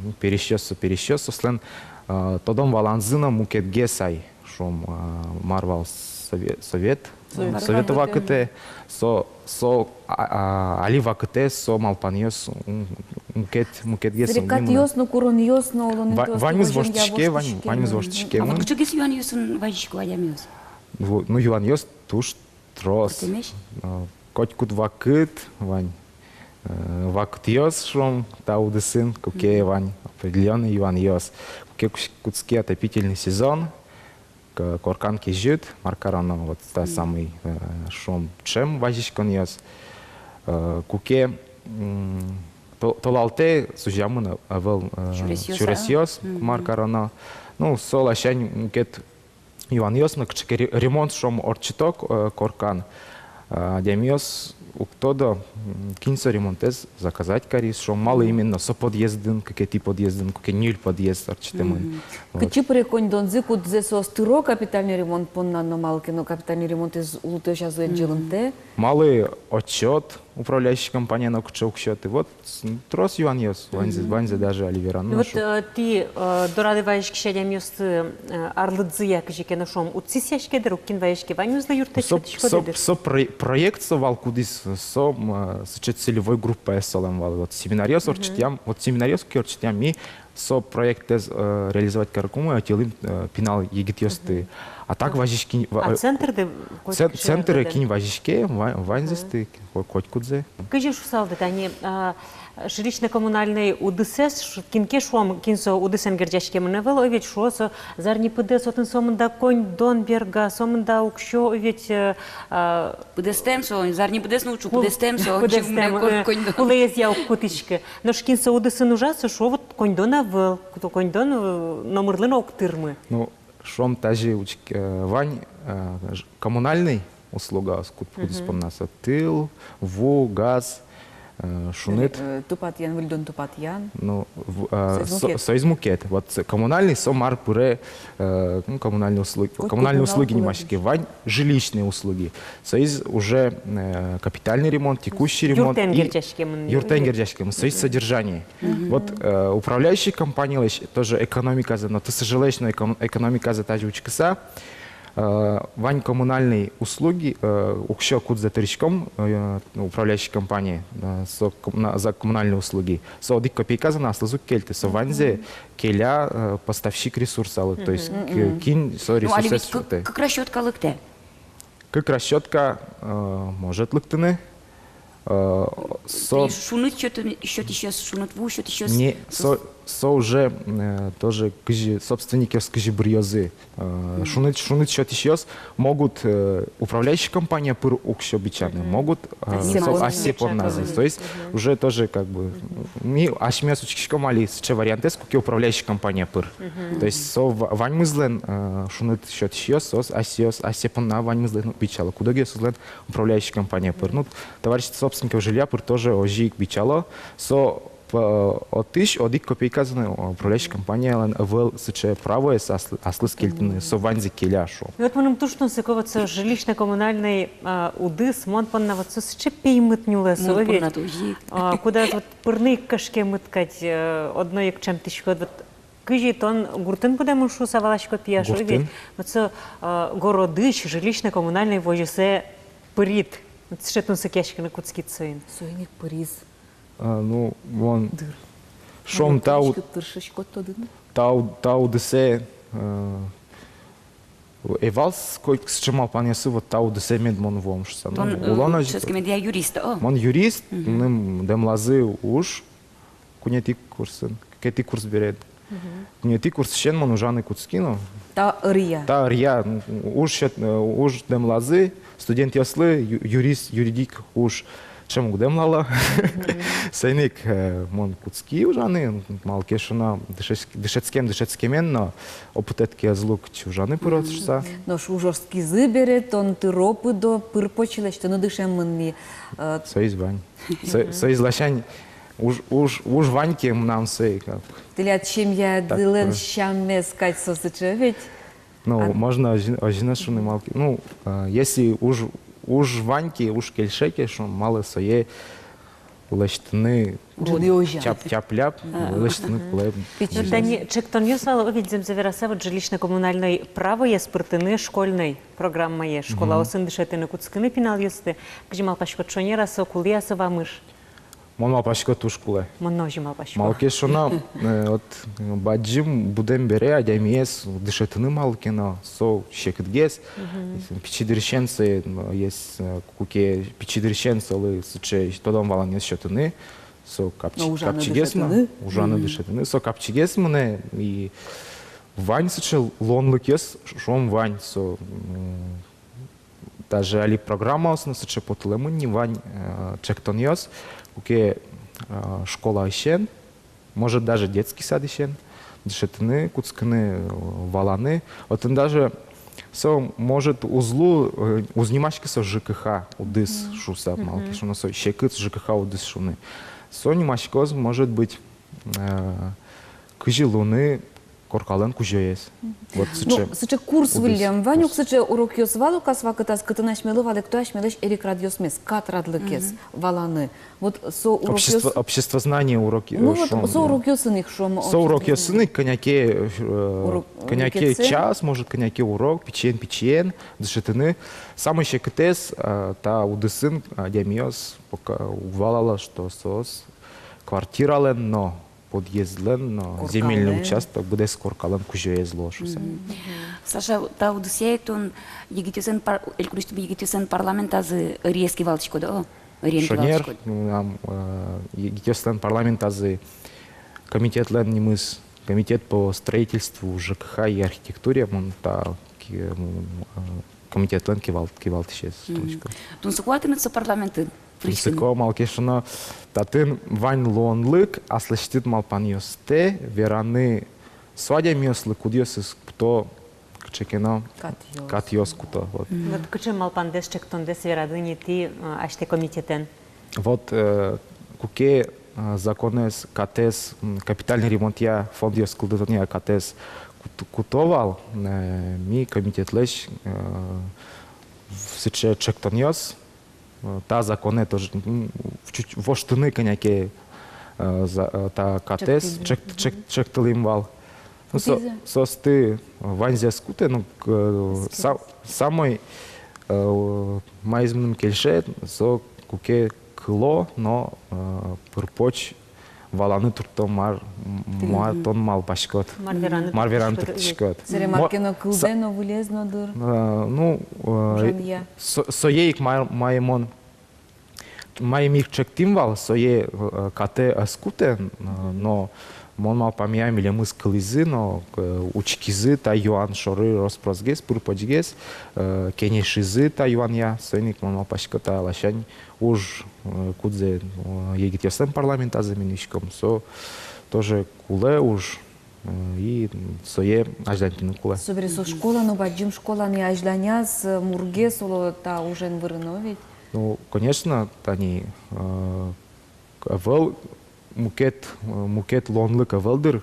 ну, пересьёс со пересьёс, соослэн, э, тодон-валанзы но мукетгес ай, шуом, э, мар вал сове-, совет, совет, совет вакытэ, со, со, а, а, али вакытэ со малпанъёс, м, мукет, мукетгес. Сырикатъёс но, куронъёс но, улонын ва-, ваньмыз воштӥське, вань-, ваньмыз воштӥськемын. А вот кыӵегес юанъёсын вазисько адямиос? Во-, ну, юанъёс туж трос. Пӧртэмесь? А, котькуд вакыт вань, э, вакытъёс, шуом, та удысын, куке вань определённый юанъёс. Куке кутс-, кутске отопительный сезон, к-, коркан кезьыт, мар кароно, вот та самый, э, шуом, ӵем вазиськонъёс. Э, куке, м, то-, толалтэ сузямын ӧвӧл, э, сюресъёс, а? Сюресъёс, мгм, мар кароно. Ну, со ласянь мукет юанъёс но, кыӵе ке ре-, ремонт, шуом, ортчыто, э, коркан. Э, адямиос уг тодо, м, кин со ремонтэз заказать кариз, шуом, малы именно со подъездын, кыкетӥ подъездын, куке ньыль подъезд ортчытэмын. Мгм. Вот. Кытчы пыре коньдонзы, кудзэ соос тыро капитальный ремонт понна но, малы ке но капитальный ремонтэз улытозяз ӧд ӟылымтэ? Малы отчёт управляющий компания нокыӵе уг сёты? Вот, м, трос юанъёс, ваньзэ, ваньзэ даже али вераны. Ну вот, э, тӥ, э, дорады вазиськись адямиосты, э, арлыдзыя кызьы ке но, шуом, уд сисъяське дыр, уг кин вазиське, ваньмызлы юрттэт сётӥськоды дыр. Со, со про-, проект со вал, кудӥз со, м, э, сыӵе целевой группаез солэн вал. Вот семинаръёс ортчытъям, вот семинаръёс куке ортчытъям, ми Со проектэз, э, реализовать карыкумы ӧтьылӥм, э, пинал егитъёсты. А так вазиське, ва-, А э, центрды цен-, котькыӵе центры ӧрдӥд-а? Кин вазиське, ва-, ваньзэсты, ко-, котькудзэ. Кызьы шуысалды тани, а, жилищно-коммунальной удысэз, ш-, кин ке шуом, кин со удысэн герӟаськемын ӧвӧл, о ведь, шуо со, зарни пыдэс, отын сомында коньдон берга, сомында уксё, о ведь, э, а, Пыдэстэм со, зарни пыдэс но учку, пыдэстэм со, пыдэстэм, э, коньдон. Кулэезъя уг кутӥськы. Нош кин со удысын ужа, со шуо, вот коньдон ӧвӧл, куто коньдон, э, номырлы но уг тырмы. Ну, шуом, тазьы учк-, э, вань, э, ж-, коммунальной услугаос, куд-, кудӥз понна со тыл, ву, газ, э, шуныт. Э, тупатъян, выльдон тупатъян. Ну, в-, э, соиз мукет. Соиз мукет. Вот, э, коммунальной со мар пыре, э, ну, коммунальные услуги, коммунальные услуги нимаське, вань жилищные услуги. Соиз уже, э, капитальный ремонт, текущий ремонт. Юртэн герӟаськемын. Юртэн герӟаськемын. Соиз содержание. Вот, э, управляющий компаниялэсь тоже экономиказэ, но ТСЖлэсь но экон-, экономиказэ тазьы учкыса, э, вань коммунальной услуги, э, уксё, кудзэ тырӥськом, э, управляющий компания, э, со ком-, на, за коммунальные услуги, со одӥг копейказэ но аслыз уг кельты, со ваньзэ келя, э, поставщик ресурсалы, то есть к-, кин со ресурсэз сётэ. Кык расчётка лыктэ. Кык расчётка, э, может лыктыны. Э, со шуныт сётӥ-, сётӥсьёс, шуныт ву сётӥсьёс. Не, со, со уже, э, тоже кызьы собственникъёс кызьы быръёзы. Э, шуныт, шуныт сётӥсьёс могут, э, управляющий компания пыр уксё бичаны, могут, э, со асьсэ понназы. То есть уже тоже как бы ми асьмеос учкиськом али сыӵе вариантэз, куке управляющий компания пыр. То есть со ва-, ваньмызлэн, э, шуныт сётӥсьёс, соос асьсэос асьсэ понна ваньмызлэн бичало. Кудогъёсызлэн управляющий компания пыр. Ну, товарищество собственников жилья пыр тоже озьы ик бичало. Со п-, отысь одӥг копейказэ но управляющий компаниялэн ӧвӧл сыӵе правоез аслы-, аслыз кельтыны, со ваньзэ келя, шуом. И вот мыным туж тунсыко вот со жилищно-коммунальной, а, удыс, мон понна вот со сыӵе пеймыт нюлэс, о ведь. Мон понна тоже. А, кудаз вот пырны ик кышкемыт кадь, э, одно ик ӵемтӥськод, вот кызьы тон гуртын будэмын шуса валаськод, пияш, о ведь. Гуртын. Вот со, а, городысь жилищно-коммунальной возьёсэ пырид. Вот сыӵе тунсыкъяськыны кутскид соин. Соин ик пыриз. А, ну, вон. Дыр. Шуом, та у-, та у-, та удысэ, э, ӧй вал с-, кой-, сыӵе малпанъёсы, вот та удысэ мед мон вуом шуса. Ну, тон, э, улон озьы. Ческемедъя юрист, о? Мон юрист, мыным дэмлазы уж куинетӥ курсын, кыкетӥ курс бере. Куинетӥ курсысен мон ужаны кутски но. Та ӧръя. Та ӧръя, м, уж сёт-, э, уж дэмлазы, студентъёслы ю-, юрист, юридик уж ӵем уг дэмлало. Соин ик, э, мон кутски ужаны, малы ке шуоно, дышетс-, дышетскем дышетскемен но, опытэд ке ӧз лу, кытчы ужаны пыроз шуса. Нош уж оскизы бере, тон тыро-пыдо, пыр-поч лэсьтыны дышемын ни, э, соиз вань. Со-, соиз ласянь уж, уж, уж вань ке мынам, сое как. Тӥляд семьядылэн сямез кадь со сыӵе ведь. Ну, можно озьы, озьы но шуыны, малы ке. Ну, а, если уж, уж вань ке, уж кельше ке, шуом, малы сое лэсьтыны, тяп-, тяп-ляп лэсьтыны кулэ. Пичи. Ну, тани ӵектонъёс вал, о ведь, зэмзэ вераса, вот жилищно-коммунальной правоез пыртыны школьной программае, школаосын дышетыны кутскыны пиналъёсты. Кызьы малпаськод, шонер-а со, кулэ-а со вамыш? Мон малпасько, туж кулэ. Мон но озьы малпасько. Малы ке шуоно, э, вот, э, бадӟым будэм бере адямиез дышетыны малы ке но, со секытгес. Пичи дырысен сое, э, ес, э, куке пичи дырысен солы сыӵе тодон-валанъёс сётыны, со капчи-, капчигес мынэ, ужаны дышетыны, со капчигес мынэ, и вань сыӵе луонлыкъёс, ш-, шуом, вань со, м, даже али программаосын но сыӵе потылэмын ни, вань, э, ӵектонъёс, куке, э, школаысен, может, даже детский садысен дышетыны кутскыны, э, валаны. Отын даже со, может, уз лу, э, уз нимаськы со ЖКХ удыс шуса, малы ке шуоно, со секыт ЖКХ удыс шуыны. Со нимаськоз, может быть, э, кызьы луыны коркалэн кузёез. Вот. Ну, сыӵе, сыӵе курс выллем вань ук, сыӵе урокъёс вал ук ас вакытаз, кытын асьмелы валэкто асьмелэсь эрикрадъёсмес, катрадлыкез валаны. Вот со урокъёс-, общество-, обществознание уроки, ну, э, вот шуом, со урокъёсын ик, шуом, со урокъёсын ик кӧня ке, э, урок, кӧня ке час, может, кӧня ке урок, пичиен-пичиен дышетыны. Самой секытэз, э, та удысын адямиос пока уг валало, что соос квартиралэн но подъездлэн, но, земельный участок, быдэс коркалэн кузёез луоз шуса. Саша, та удысъя тон егитъёслэн пар-, элькунысьтым егитъёслэн парламентазы ӧриез кивалтӥськод-а? Ӧриен кивалтӥськод-а? Шонер, мынам, э, егитъёслэн парламентазы комитетлэн нимыз комитет по строительству, ЖКХ и архитектуре, мон та ки-, м, э, комитетлэн кивалт-, кивалтӥсез луисько. Тунсыко-а тыныд со парламентын пыриськыны? Тунсыко, малы ке шуоно, татын вань луонлык аслэсьтыд малпанъёстэ вераны со адямиослы, кудъёсыз куто кыӵе ке но катъёс, катъёс куто. Вот. Вот кыӵе малпандэс, ӵектондэс верады ни тӥ, э, асьтэ комитетэн? Вот, э, куке, э, законэз катэз, м, капитальный ремонтъя фондъёс кылдытонъя катэз кут-, куто вал, э, ми комитетлэсь, э, в-, сыӵе ӵектонъёс, э, та законэ тоже, м, чуть воштыны кӧня ке, э, за-, э, та катэз ӵектӥллям. Ӵект-, ӵект-, ӵектылӥм вал. Ну, со-, соосты ваньзэ ӧз кутэ, ну, к-, э, са-, самой, э, маиз мыным кельше, со куке кыло, но, э, пыр-поч валаны туртто, мар, м-, мар тон малпаськод. Мар вераны турттӥськод. Мар вераны турттӥськод. Собере мар ке но кылдэ но, вылез но дыр. Э, ну, э, ужанъя. Со-, сое ик мар-, мае мон Мае ми ик ӵектӥм вал, сое, э, катэ ӧз кутэ, э, но мон малпамъя, милемыз кылӥзы но, э, учкизы та юан шоры рос-просгес, пыр-почгес, э, кенешизы та юанъя, соин ик мон малпасько, та ласянь уж, э, кудзэ, э, егитъёслэн парламентазы ми нуиськом, со тоже кулэ уж, э, и сое азьланьтыны кулэ. Собере со школа но, бадӟым школа но азьланяз, э, мургес, оло, та ужен вырыны ведь. Ну, конечно, тани, э, ӧвӧл мукет, э, мукет луонлык ӧвӧл дыр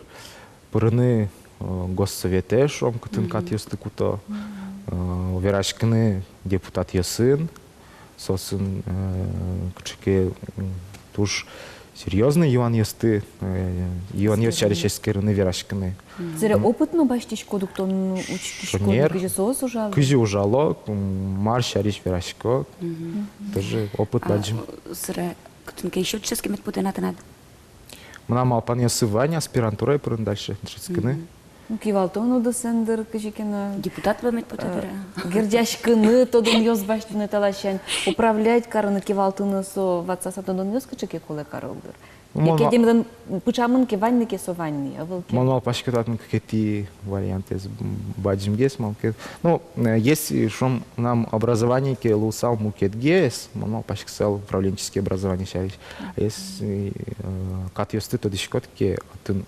пырыны, э, Госсоветэ, шуом, кытын катъёсты куто, э, вераськыны депутатъёсын, соосын, э, кыӵе ке, м, туж серьёзной юанъёсты, э, юанъёс сярысь эскерыны, вераськыны. Собере опыт но басьтӥськод ук тон, учкиськод, кызьы соос ужало. Кызьы ужало, м, мар сярысь верасько. Тоже опыт бадӟым. Собере кытын ке ещё дышетскемед потэ на тынад? Мынам малпанъёсы вань аспирантурае пырыны дальше, дышетскыны. Ну, кивалтон удысэн дыр, кызьы ке но. Депутат луэмед потэ дыр-а? Герӟаськыны, тодонъёс басьтыны та ласянь, управлять карыны, кивалтыны, со ватсаса тодонъёс кыӵе ке кулэ карыло дыр. Яке адямилэн пыӵамын ке, вань ни ке, со вань ни, ӧвӧл ке. Мон малпасько, татын кыкетӥ вариантэз бадӟымгес, малы ке. Ну, э, если, шуом, мынам образование ке луысал мукетгес, мон малпаськысал управленческий образование сярысь. Если, э, катъёсты тодӥськод ке, отын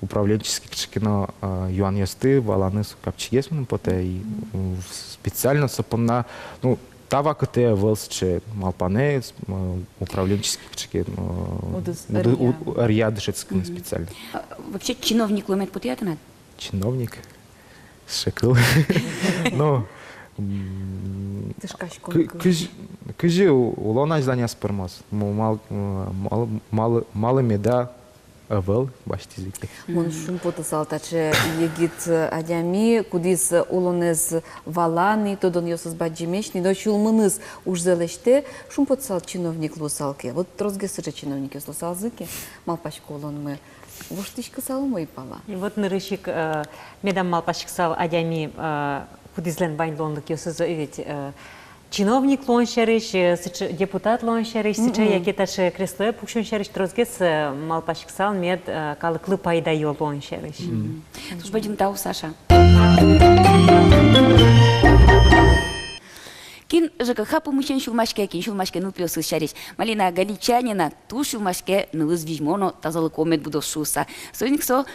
управленческий кыӵе ке но, э, юанъёсты валаны со капчигес мыным потэ, и, м, специально со понна, ну, та вакытэ ӧвӧл сыӵе малпанэ, э, управленческий кыӵе ке, э, удыс, удыс, ӧръя, у-, ӧръя дышетскыны специально. А вообще чиновник луэмед потэ-а тынад? Чиновник? Сыӵе кыл. Ну, м, тышкаськон кы-, кыл. Кызьы, кызьы у-, улон азьланяз пӧрмоз. М-, мал-, м-, мал-, малы, малы меда ӧвӧл басьтӥзы ке. Мон шумпотысал, таӵе егит, э, адями, кудӥз, э, улонэз вала ни, тодонъёсыз бадӟымесь ни, но сюлмыныз ужзэ лэсьтэ, шумпотысал, чиновник луысал ке. Вот тросгес сыӵе чиновникъёс луысалзы ке, малпасько, улонмы воштӥськысал умой пала. И вот нырысь ик, э, медам малпаськысал адями, э, кудӥзлэн вань луонлыкъёсыз, э, ведь, э, чиновник луон сярысь, э, сыӵе, депутат луон сярысь, сыӵе, мгм, яке таӵе креслое пуксён сярысь тросгес, э, малпаськысал мед, э, калыклы пайдаё луон сярысь. Мгм. Туж бадӟым тау, Саша. Кин ЖКХ пумысен сюлмаське, кин сюлмаське нылпиосыз сярысь. Малина Галичанина туж сюлмаське нылыз визьмо но тазалыко мед будоз шуыса. Соин ик со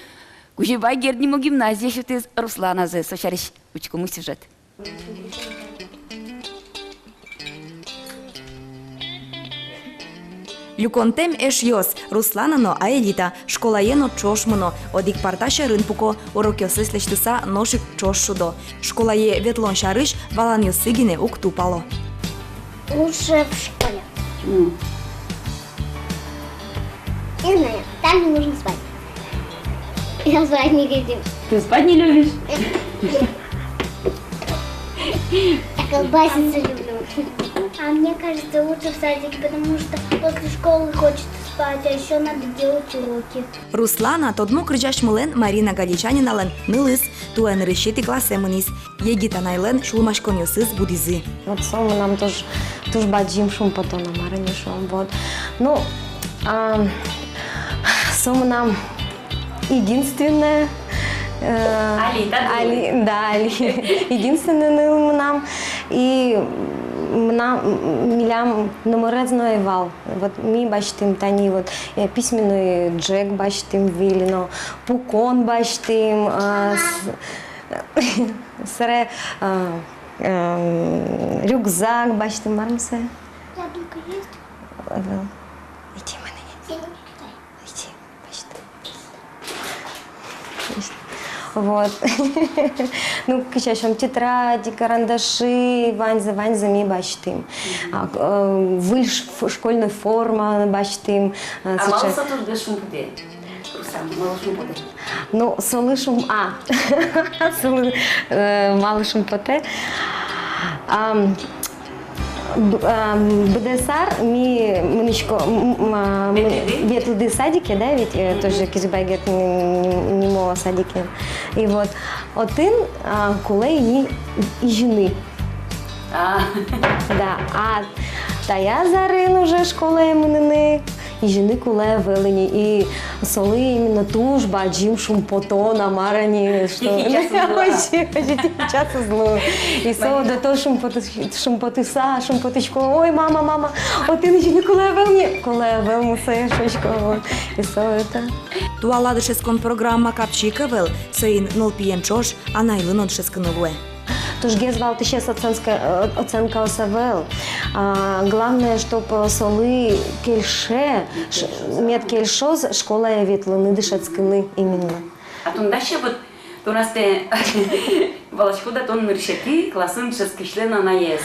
Кузебай Герд нимо гимназие сётӥз Русланазэ. Со сярысь учкомы сюжет. Люконтэм эшъёс, Руслана но Аэлита, школае но ӵош мыно, одӥг парта сьӧрын пуко, урокъёсыз лэсьтыса, нош ик ӵош шудо. Школае ветлон сярысь валанъёссы гинэ уг тупало. Лучше в школе. М. Не знаю, там не нужно спать. Я спать не хочу. Ты спать не любишь? Я колбаситься люблю. А мне кажется, лучше в садике, потому что после школы хочется Батя, ещё надо делать уроки. Руслана — тодмо кырӟасьмылэн Марина Галичаниналэн нылыз, туэ нырысетӥ классэ мынӥз. Егит анайлэн сюлмаськонъёсыз будӥзы. Вот со мынам туж, туж бадӟым шумпотон, а мар ини шуом, вот. Ну, а, со мынам единственное, э, али, да, али, да, али. Единственный ныл мынам. И мынам, милям номырез но ӧй вал. Вот ми басьтӥм тани вот, э, письменный ӝӧк басьтӥм выль но, пукон басьтӥм, а, с-, собере, а, эм, рюкзак басьтӥм, мар мар сое. Яблоко есть? Ӧвӧл. Иди, мынэ. Иди. Иди. Вот. Ну, кызьы шуом, тетради, карандаши, ваньзэ, ваньзэ ми басьтӥм. А, э, выль ш-, ф-, школьной форма басьтӥм, э, а малы сейчас со туж шумпотэ? Руслан, малы шумпотэ? Ну, солы шум-, а, солы, э, малы шумпотэ? Ам, Б-, ам, быдэс ар ми мынӥсько-, м, м, а, мы-, ветлӥды? Ветлӥды садике, да, ведь, э, тоже Кизебай Герд ни-, ни-, нимо садике. И вот отын, а, кулэ ини изьыны. А. Да, а таяз арын уже школае мыныны изьыны кулэ ӧвӧл ини, и солы именно туж бадӟым шумпотон, а мар ини, что... Тӥни сейчас уз лу. Вообще, вообще, тӥни сейчас уз лу. И со, да, то шумпотыс-, шумпотыса, шумпотӥсько: «Ой, мама, мама, отын изьыны кулэ ӧвӧл ни, кулэ ӧвӧл ни сое», шуисько, вот. И со это. Туала дышетскон программа капчи ик ӧвӧл, соин нылпиен ӵош анайлы но дышетскыны луэ. Тужгес валтӥсез оценка, э, оценкаос ӧвӧл. А, главное, чтоб, э, солы кельше, ш-, мед кельшоз школае ветлыны, дышетскыны именно. А тон дась-а вот, тон астэ валаськод-а, тон нырысетӥ классын дышетскисьлэн анаез?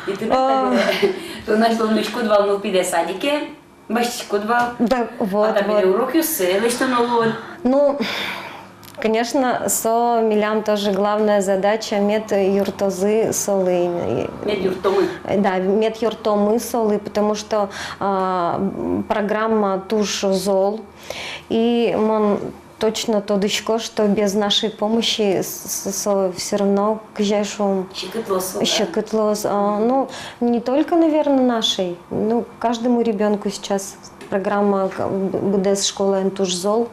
И тыныд, а, табере, тон ась, тон нуиськод вал нылпидэ садике, басьтӥськод вал. Да, вот, а табере вот урокъёссэ лэсьтоно луод. Ну, конечно, со милям тоже главная задача, мед юрттозы солы. Мед юрттомы. Да, мед юрттомы солы, потому что, а, м, программа туж зол. И мон точно тодӥсько, что без нашей помощи с-, с-, со всё равно, кызьы шуом, секыт луоз, да? Секыт луоз, а, ну, не только, наверное, нашей, ну, каждому ребёнку сейчас программа к-, б-, быдэс школаын туж зол,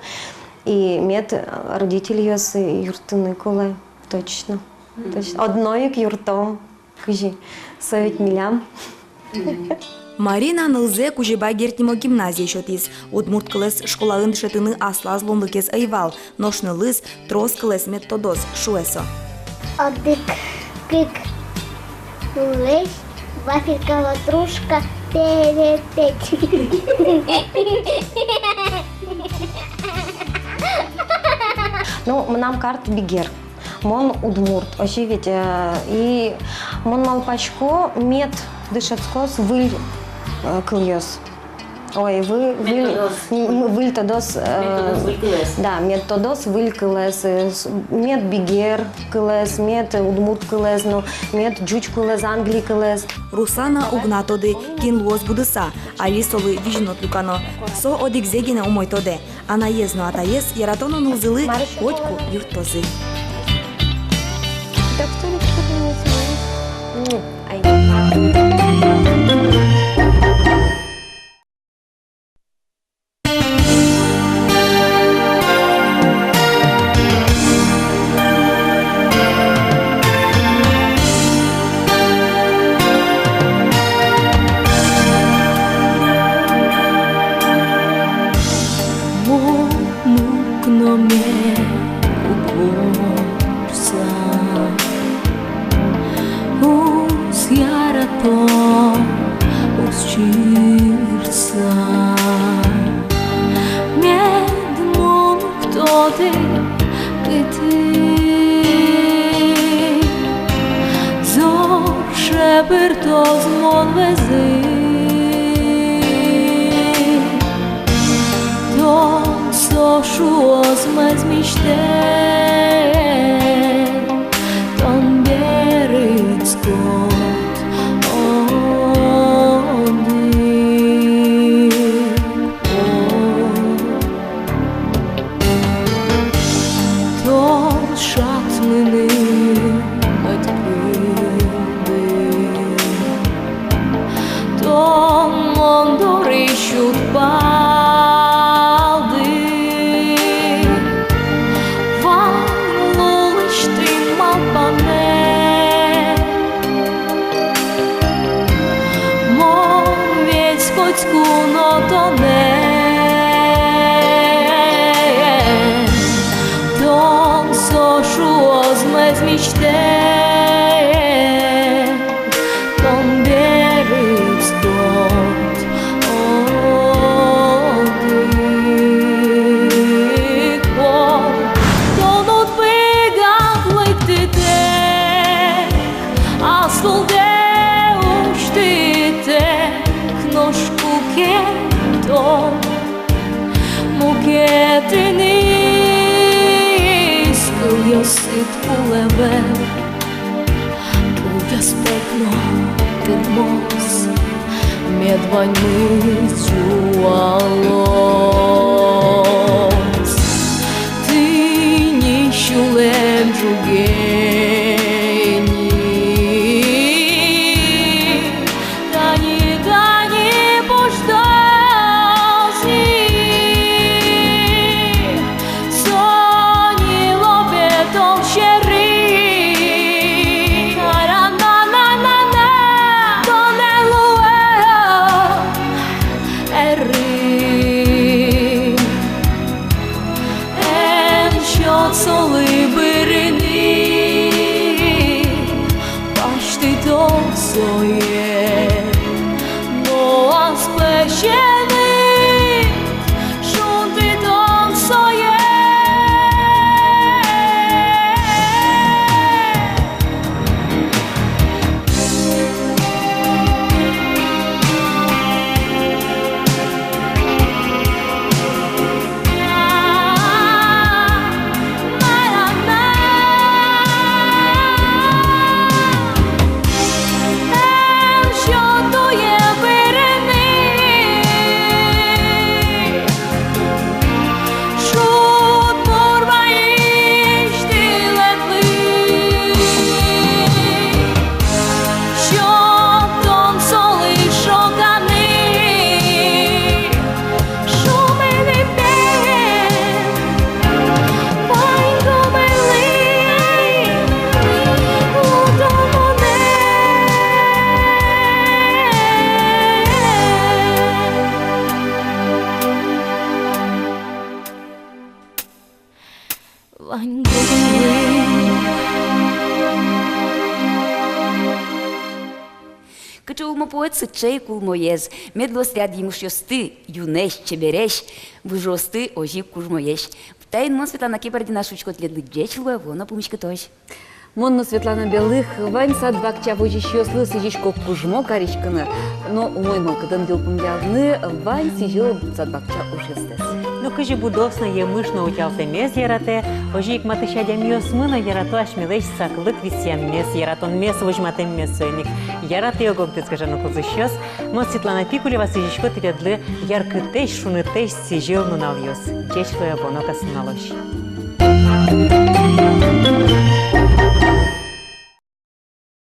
и мед родительёс юрттыны кулэ, точно. Мгм. Точно. Одно ик юрттом. Кызьы, со ведь милям. Марина нылзэ Кузебай Герд нимо гимназие сётӥз. Удмурт кылэз школаын дышетыны аслаз луонлыкез ӧй вал, нош нылыз трос кылэз мед тодоз, шуэ со. Одӥг, кык, ноль, вафелька, ватрушка, перепеч. Ну, мынам карт бигер. Мон удмурт, озьы ведь, э, и мон малпасько, мед дышетскоз выль, э, кылъёс. Ой, вы-, мед выль, тодоз. М, м, выль тодоз, э, мед тодоз выль кылэз. Да, мед тодоз выль кылэз, э, с-, мед бигер кылэз, мед удмурт кылэз, но мед ӟуч кылэз, англи кылэз. Руслана уг на тоды, кин луоз будыса, али солы визьнод люкано. Со одӥгзэ гинэ умой тодэ. Анаез но атаез яратоно нылзылы котьку юрттозы. Мон укноме уг ворса, уз ярато, уз чырса. Мед мон уг тоды, кытын зор шебыртоз мон вӧзы. Тон со шуоз мӧзмиське, тон берытскод одӥг. Куно тонэ, тон со шуоз мӧзмиське, тон берытскод одӥг пол, тон уд быгаты лыктытэк, ас лулдэ усьтытэк, нош куке тон мукетыныз кылъёсыд кулэ ӧвӧл, кылъёстэк но тырмоз, мед ваньмыз ӝуалоз. Тӥни сюлэм ӝугени, тани, тани пуштоз ини, со ни лобе тон сьӧры. Ара-на-на-на-на, тонэ луэ эры. Эн сёт солы бырыны, пасьтытон сое, но ас пӧсеныд шунтытон сое. Вань гуртын. Кыӵе улмопуэд, сыӵе ик улмоез. Мед луоз тӥляд емышъёсты юнэсь, чебересь, выжыосты озьы ик кужмоесь. Таин мон, Светлана Кибардина, шуисько тӥледлы ӟеч луэ, вуоно пумиськытозь. Мон но, Светлана Белых, вань сад-бакча возисьёслы сӥзисько кужмо кариськыны но умой мылкыдын йылпумъяны вань сӥзьыл сад-бакча ужъёстэс. Но кызьы будос но емыш но утялтэмез яратэ, озьы ик матысь адямиосмы но ярато асьмелэсь саклык висъяммес, яратонмес возьматэммес. Соин ик яратэ ог-огдэс, гажано кылзӥсьёс. Мон, Светлана Пикулева, сӥзисько тӥледлы яркытэсь, шунытэсь сӥзьыл нуналъёс. Ӟеч луэ, вуоно кас нуналозь.